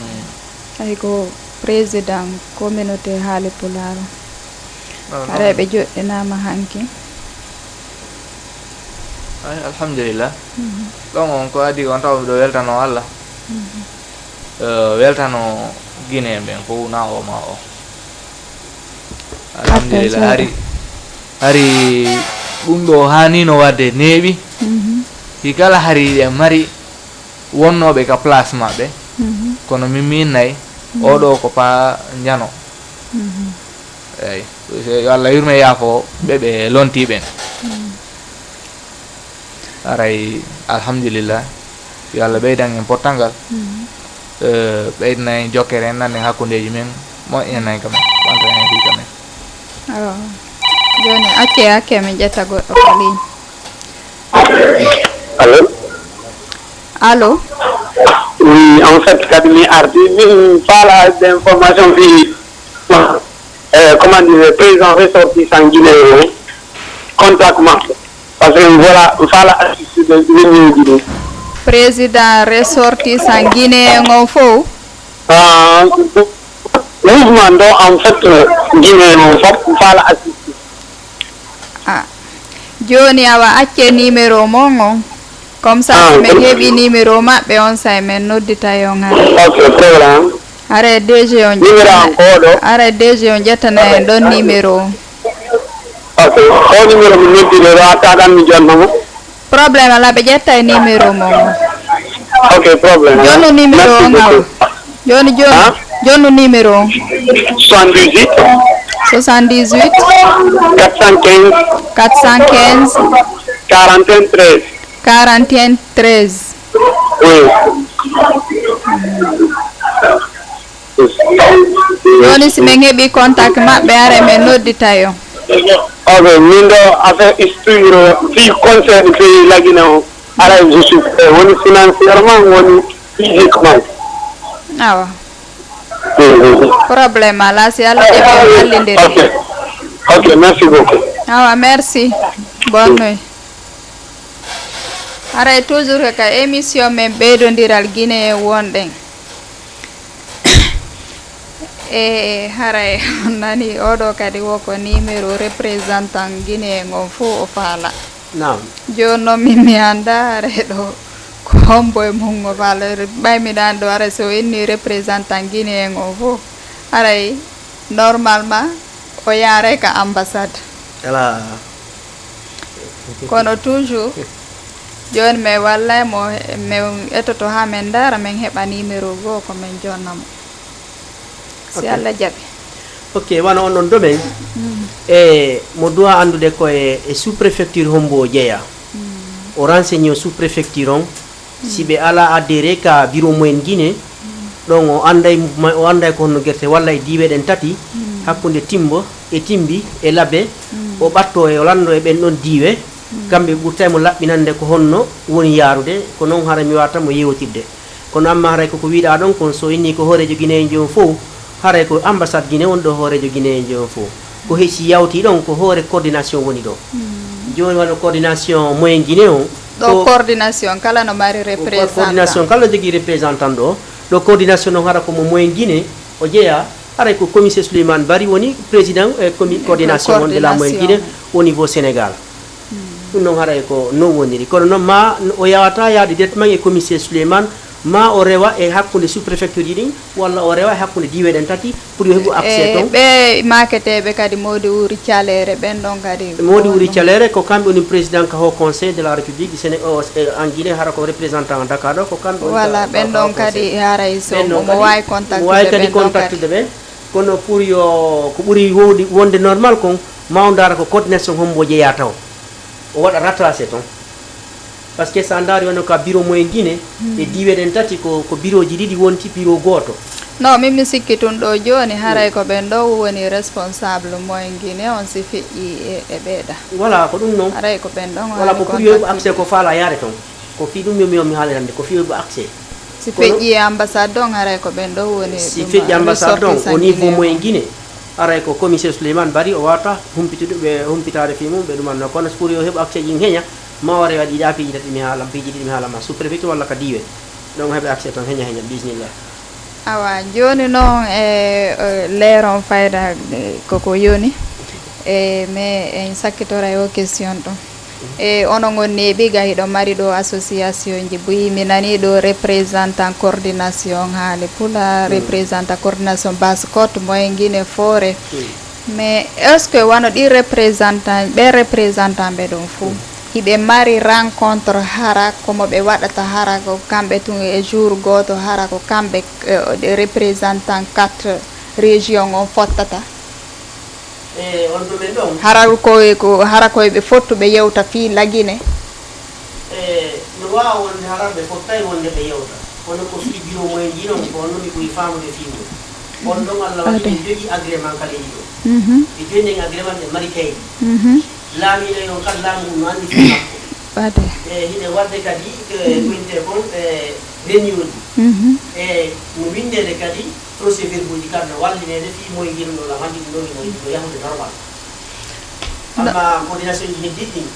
Ay ko président communauté haali pulaar. Haray ɓe joɗɗinaama hanki. Ay, alhamdulillah. Ɗon on ko adi on taw miɗo weltano Allah. Eh, weltano Guinéen ɓen fof na o ma o. Alhamdulillah. Hari, hari Ɗum ɗo haanino waɗde neeɓi. Mhm. Si kala hari eɗen mari wonnooɓe ka place maɓɓe. Mhm. Kono min mi innay, mhm, oɗo ko pa njano. Mhm. Eyi. Yo Allah yurme yaafo ɓe ɓe lonti ɓen. Mhm. Aray, alhamdulillah. Yo Allah ɓeydan en pottangal. Mhm. Eh, ɓeydana en jokkere en, nanden hakkundeeji men, moƴƴinan en ka men, ɓantan en fii ka men. Awa. Jooni, acce, acce, min ƴetta goɗɗo ko ligne. Allô? Allô? Oui, en fait, kadi mi arti, min faala adde information fii, eh, comment dire, président ressortissant guinéen o, contact maɓɓe. Parce que voilà, mi faala assistude réunion ji ɗin. Président ressortissant guinéen on fof? Ah, mouvement ɗo, en fait, guinéen on fof, mi faala assistude. Ah. Jooni awa acce numéro mon on. Comme ça, ah, si min heɓi numéro maɓɓe on, say min noddita yon hara. Ok, problème. Hara D G on numéro ƴetta, an ko ɗo? Hara D G on ƴettana en ɗon numéro on. Ok, o numéro mi noddude ɗo, a tagan mi jonna mo? Problème alaa, ɓe ƴetta e numéro mon on. Ok, problème. Jonnu numéro on awa. Jooni, jooni. Hein? Jonnu numéro on. Soixante-dix-huit. Soixante-dix-huit. Quatre cent quinze. Quatre cent quinze. Quarante et un treize. Quarante et un treize. Oui. Jooni, si min heɓi contact maɓɓe, hara min noddita yon. Ok, min ɗo affaire structure fii conseil fii Lagine o. Hara je suis prêt. Woni financièrement, woni physiquement. Awa. Mhm. Problème alaa, si Allah jaɓi, on wallindiri. Ok. Ok, merci beaucoup. Awa, merci. Bonne nuit. Haray toujours ko ka émission men ɓeydondiral Guinée wonɗen. E haray on nani oɗo kadi woko numéro représentant guinéen on fof o faala. Naam. Jooni noon min mi annda haray ɗo ko hombo e mum o faala. Ɓay miɗa anndi ɗo haray so inni représentant guinéen on fof haray normalement o yaaray ka ambassade. Alaa. Kono toujours jooni mi wallay mo, mi etoto haa min ndaara, min heɓa numéro goo ko min jonna mo. Si Allah jaɓi. Ok, wano on ɗon domaine, mm, e mo doit anndude ko e, e sous-préfecture hombo o jeyaa. Mm. O renseigne o sous-préfecture on, si ɓe alaa adhéré ka bureau moyen Guinée, ɗon o annday mouvement, o annday ko honno gerte walla e diiwe ɗen tati, hakkunde Timbo e Timbi e Labe, o ɓatto e o lanndo e ɓen ɗon diiwe, kamɓe ɓurtay mo laɓɓinande ko honno woni yaarude, ko non hara mi waawata mo yeewtirde. Kono amma haray koko wiiɗaa ɗon kon, so inni ko hooreejo Guinée on fow, haray ko ambassade Guinée woni ɗo hooreejo Guinée on fow. Ko hesi yawti ɗon, ko hoore coordination woni ɗo. Jooni wano coordination moyen Guinée on, ɗo ko coordination kala no mari ko représentant. Coordination kala no jogii représentant ɗo. Ɗo coordination on hara ko mo moyen Guinée o jeyaa, haray ko commissaire Souleymane Bari woni président, eh, comi-, coordination on de la moyen Guinée au niveau Sénégal. Ɗum noon haray ko non woniri. Kono noon ma o yawata yaade directement e commissaire Souleymane, ma o rewa e hakkunde sous-préfecture ji ɗin, walla o rewa e hakkunde diiwe ɗen tati, pour yo heɓu accès e toon. Ɓe maaketeeɓe kadi, Mody Wuri Caleere, ɓen ɗon kadi. Mody Wuri Caleere ko kamɓe woni président ka Haut Conseil de la République du Séné-, o, e, en Guinée, hara ko représentant Dakar ɗo, ko kamɓe woni. Voilà, ka, ɓen ka ɗon Haut Conseil. Kadi haray so ɓen ɗon mo kadi waawi contactude, mo waawi kadi ɓen ɗon kadi contactude ɓe. Kono pour yo ko ɓuri wowde wonde normal kon, ma o ndaara ko coordination hombo jeyaa taw. O waɗa retracé toon. Parce que so a ndaari wano ka bureau moyen Guinée, e diiwe ɗen tati ko, ko bureau ji ɗiɗi wonti bureau gooto. Non, min mi sikki tun ɗo jooni, haray ko ɓen ɗo woni responsable moyen Guinée on si feƴƴi e, e ɓeeɗa. Voilà, ko ɗum non. Haray ko ɓen ɗon. Voilà, ko pour yo heɓu accès ko faala yaade toon. Ko fii ɗum yo mi, yo mi haalirande, ko fii yo heɓu accès. Si feƴƴi e ambassade ɗon, haray ko ɓen ɗo woni. Si feƴƴi ambassade ɗon, au niveau moyen Guinée, haray ko commissaire Souleymane Bari o waawata humpitude ɓe, humpitaade fii mum, ɓe ɗumanno. Kono so pour yo heɓu accès ji heña, ma o rewa ɗiɗi piiji tati mi haala, piiji ɗiɗi mi haala ma, sous-préfecture walla ka diiwe. Donc heɓe accès toon heña heña, bismillah. Awa, jooni noon e, e leeron fayda, e, koko yoni. E, mais en sakkitora e o question ɗum. E, onon on neeɓi ga hiɗo mari ɗo association ji buyi, mi nani ɗo représentant coordination haali pula, représentant coordination Basse Côte, moyen Guinée Forêt. Mais est-ce que wano ɗi représentant, ɓe représentant ɓe ɗon fuu, hiɓe mari rencontre hara ko mo ɓe waɗata hara ko kamɓe tun e jour gooto hara ko kamɓe eh, ɗe représentant quatre région on fottata? E on ɗumen ɗon Hara ko ko hara ko ɓe fottu ɓe yewta fii lagine? E no waawa wonde hara ɓe fottay wonde ɓe yewta, kono ko fii biro moyen ji non ko on nomi ɓuri faamude fii mum. On ɗon Allah waɗi en jogii agrément kala yiɗo. E joni en agrément ɓe mari kaydi. Laamiiɗo en on kadi laamu ngun no anndi fii makko. Ɓade. E hiɗen waɗde kadi ko intee kon e réunion ji. E no winndeede kadi procès verbal ji kadi no wallineede fii moyen ji non ɗo lamandi ɗum ɗo ino ino yahude normal. Amma coordination ji heddiiɗi ɗin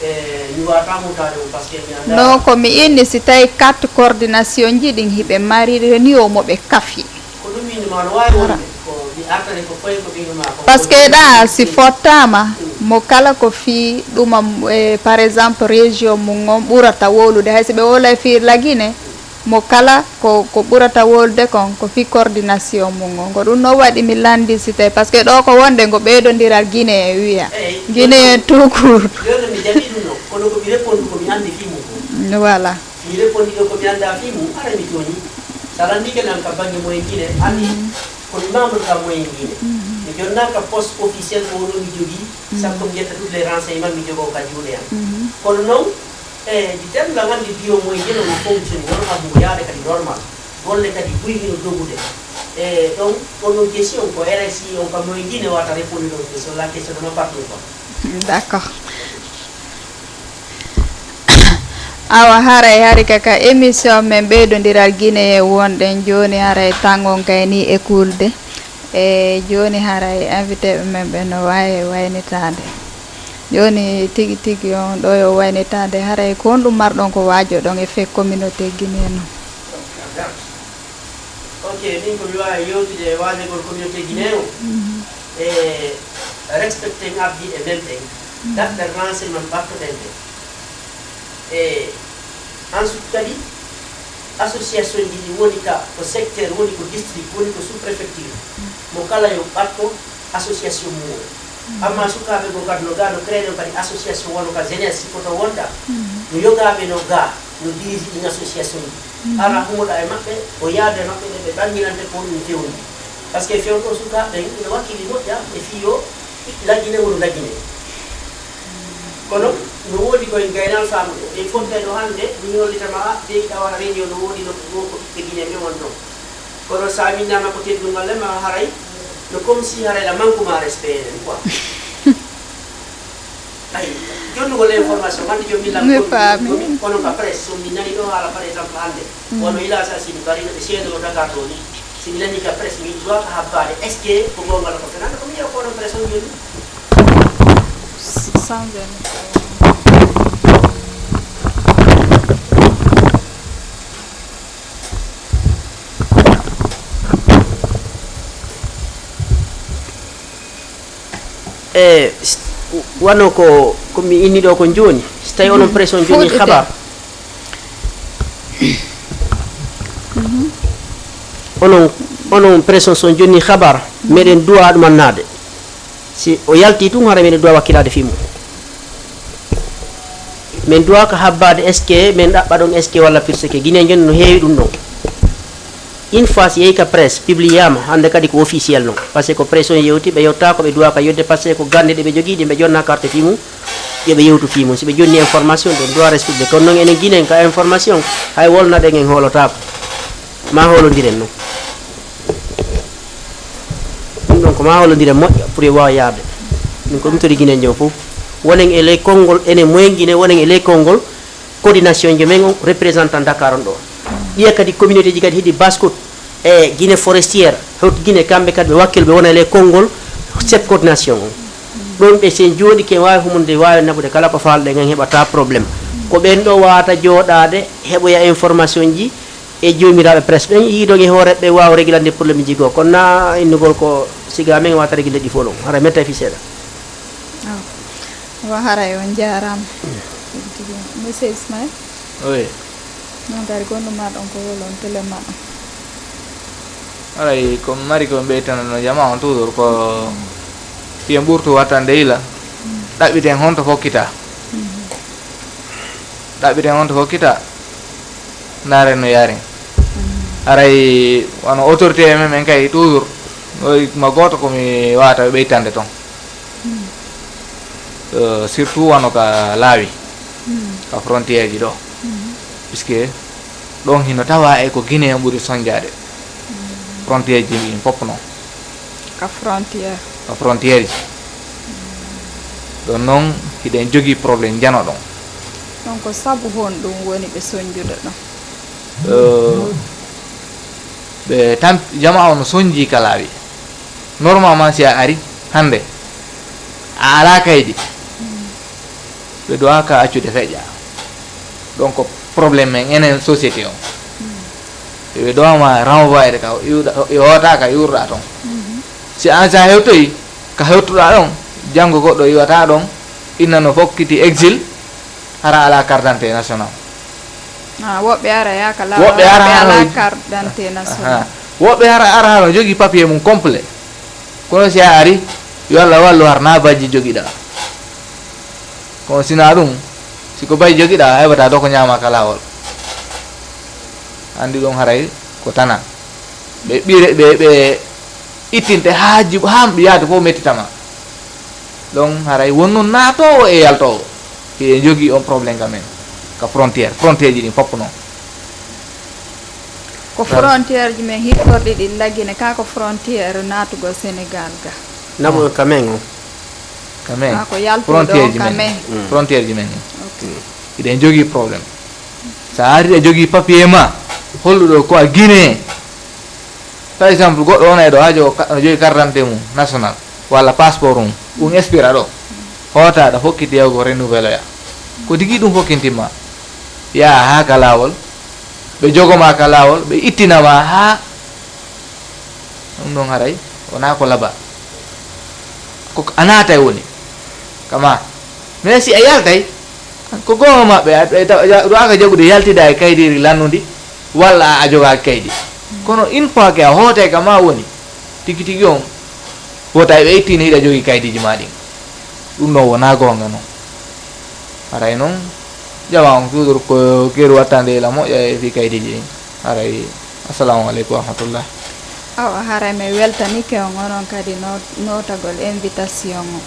e mi waata mutaade mum parce que mi anndaa. No ko mi inni si tawi carte coordination ji ɗin hiɓe mari reni o mo ɓe kafi. Ko ɗum innuma no waawi wonde ko mi artani ko koye ko innuma ko. Parce que ɗa si fottama mo kala ko fii ɗuma eh, par exemple région mum on ɓurata wowlude hay si ɓe wowlay fii lagine mo kala ko ko ɓurata wowlude kon ko fii coordination mum on ko ɗum no waɗi mi landi si tawi parce que ɗo ko wonde ngo ɓeydondiral guinée e wiya guinée tout court. Jooni mi jaɓi ɗum no kono ko mi répondu ko mi anndi fii mum ko. Voilà. Mi répondi ɗo ko mi anndaa fii mum ara mi tooñi. Sa lanndike lan ka bannge moyen guinée anndi ko mi membre ka moyen guinée. Mi jonnaaka poste officiel ko wonoo mi jogii. Sabu ko mi ƴetta toutes les renseignements mi jogoo ka juuɗe am. Kono noon e di terme lan anndi biyo moyen guinée no fonctionne wonoo abugo yaade kadi normal. Golle kadi buy hino dogude. E ɗon on ɗon question ko rsi on ka moyen guinée wata répondi ɗon question la question de ma partout quoi. D'accord. Awa haray hari ka ka émission men ɓeydondiral guinéen wonɗen jooni haray tangon kay ni e kulde e jooni haray invité ɓe men ɓe no wawi waynitaade jooni tigi tigi on ɗo yo waynitaade haray ko honɗum marɗon ko waajoɗon e fek communauté guinéen on. Ok, min ko mi waawi yewtude e waajagol communauté guinéen o e respecten ardi e memɗen daɗɗe renseignement ɓattoɗen ɗe e ensuite kadi association ji ɗi woni ka ko secteur woni ko district woni ko sous préfecture mo kala yo ɓatto association mum o amma sukaaɓe goo kadi no gaa no créé ɗon kadi association wano ka jeunesse siko to wonɗa no yogaaɓe no gaa no dirige ɗin association ji ara humoɗa e maɓɓe o yaada e maɓɓe ɓe ɓe ɓanginante ko ɗum fewndi par ce que fewndo sukaaɓe ɓen ina wakkili moƴƴa e fii yo lagine wonu lagine kono no woodi koye gaynal faamuɗo en fontay ɗo hannde min hollitama ɓeyi ɗawa réunion no woodi no ko ɓiɓɓe guinée ɓe won ɗon kono sa winnama ko teddungal le ma haray no comme si haray la manque ma respect enen quoi ay jonnugol information hannde joom min lan Mi faami. Kono ka presse so min nani ɗo haala par exemple hannde wono ila sa sini bari no ɓe seedono dakar ɗo ni si mi nani ka presse min duwaka habbaade est ce que ko gongal ko fenande ko mi yew kono presse on joni Sans e wano ko ko mi inni ɗo ko jooni si tawi onon pression jooni habar onon onon pression so jonni habar meɗen duwa ɗumannaade si o yalti tun hara meɗen duwa wakkilaade fii mum min duwa ko habbaade est ce que min ɗaɓɓa ɗon est ce que walla purseke guinée jonni no heewi ɗum ɗon une fois si yehi ka presse publiyama hannde kadi ko officiel non par ce que ko presse on yewti ɓe yewta ko ɓe duwa ka yodde par ce que ko gannde ɗe ɓe jogii ɗi ɓe jonna carte fii mum yo ɓe yewtu fii mum si ɓe jonni information ɓe duwa restude kono non enen guinée ka information hay wolnaɗen en hoolotako ma hoolondiren non ɗum ɗon ko ma hollondire moƴƴa pour e wawa yaade min ko ɗum tori guinée jom fof wonen e ley konngol enen moyen guinée wonen e ley konngol coordination jo men on représentant dakar on ɗo ɓiya kadi communauté ji kadi heɗi bascot e guinée forestière hewto guinée kamɓe kadi ɓe wakkil ɓe wona e ley konngol chef coordination on ɗon ɓe sen jooɗi ke wawi humunde wawi naɓude kala ko falɗen en heɓata probléme ko ɓen ɗo wawata jooɗade heɓoya information ji e joomiraaɓe presse ɓen yiidoge hooreɓe ɓe waawa régulande probléme ji goo kono na innugol ko siga men waata régulde ɗi fof ɗon hara men tawi fi seeɗa wa haray on jaaraama monsieur ismail oui non gari gonɗo maɗon ko wolon télé maɗon haray ko mari ko ɓeytanano jama on toujours ko Piyen ɓurtu wattande yila. Ɗaɓɓiten honto fokkita. Ɗaɓɓiten honto fokkita. Ndaaren no yaaren. Haray wano autorité e men, men kay toujours. Ɗo ma gooto ko mi waawata ɓeytande ton. Euh, surtout wano ka laawi, ka frontière ji ɗo. Puisque ɗon hino tawa e ko Guinée en ɓuri sonjaade. Frontière ji ɗin fof non. Ka frontière. Ka frontière ji. Ɗon non hiɗen jogii problème jano ɗon. Donc, sabu honɗum woni ɓe sonjude ɗon? Euh, ɓe tan, jama on sonji ka laawi. Normalement, si a ari hannde, a alaa kaydi, ɓe duwaaka accude feƴƴa. Donc, problème men enen société on. Ɓe duwama renvoyede ka iwɗa, i hoota ka iwruɗa ton. Si an sa hewtoyi, ka hewtuɗa ɗon, janngo goɗɗo iwata ɗon, inna no fokkiti exil, hara alaa carte d'identité nationale. Ah, woɓɓe ara yaaka laawol, woɓɓe ara woɓɓe alaa hano carte d'identité nationale. Aha. Woɓɓe ara, ara hano jogi papier mum complet. Kono si a ari, yo Allah wallu har na bajji jogiɗa. Kono sina ɗum, si ko bajji jogiɗa, a heɓata ɗo ko ñaama ka laawol. Andi ɗum haray ko tana. Ɓe ɓire, ɓe, ɓe ittinte haa jib-, haa yaade fof mettitama. Donc, haray won noon naatoowo e yaltoowo. Hiɗen jogii on problème ka men. Ka frontière, frontière ji ɗin fof noon. Ko frontière ji men hittorɗi ɗin Lagine, ka ko frontière naatugol Sénégal ga. Namo ka men o. Ka men. Ka ko yaltude frontière on ji ka men. Men. Mm. Frontière ji men ɗin. Ok. Hiɗen jogii problème. Sa ari a jogii papier ma, holluɗo ko a Guinéen. Par exemple, goɗɗo wona e ɗo, haa jogo ka-, no jogi carte d'identité mum national, walla passeport mum, ɗum expira ɗo. Hoota aɗa fokkiti yahugo renouveloya. Ko tigi ɗum fokkintimma. Yaha haa ka laawol, ɓe jogoma ka laawol, ɓe ittinama haa ɗum ɗon haray wonaa ko laba. Ko a naatay woni. Kama. Mais si a yaltay, ko goonga maɓɓe, a, a, a, a, ɗo aka jaɓude yaltida e kaydiri lannundi, walla a, a jogaaki kaydi. Kono une fois que a hootay ka ma woni, tigi tigi on, wota ɓe ittini hiɗa jogii kaydiji ma ɗin. Ɗum ɗon wonaa goonga non. Haray non, jama on toujours ko keeru wattande ila moƴƴa e fii kaydiji ɗin. Haray, assalamu aleykum wa rahmatullah. Awa, haray mi weltanike on, onon kadi no-, nootagol invitation o.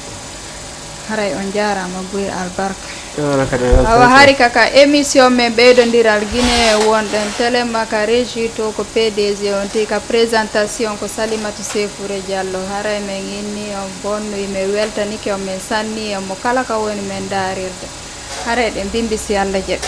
Haray on jaaraama buy albarka. Yo, onon kadi on awa, weltanike. Hari ka, ka émission men ɓeydondiral Guinée wonɗen Téléma ka régie to ko P D G on ti ka présentation ko Salimatu Sefouré Diallo. Haray men inni on bonnuy, men weltanike on, men sanni on mo kala ka woni men daarirde. Haray ɗen bimbi si Allah jaɓi.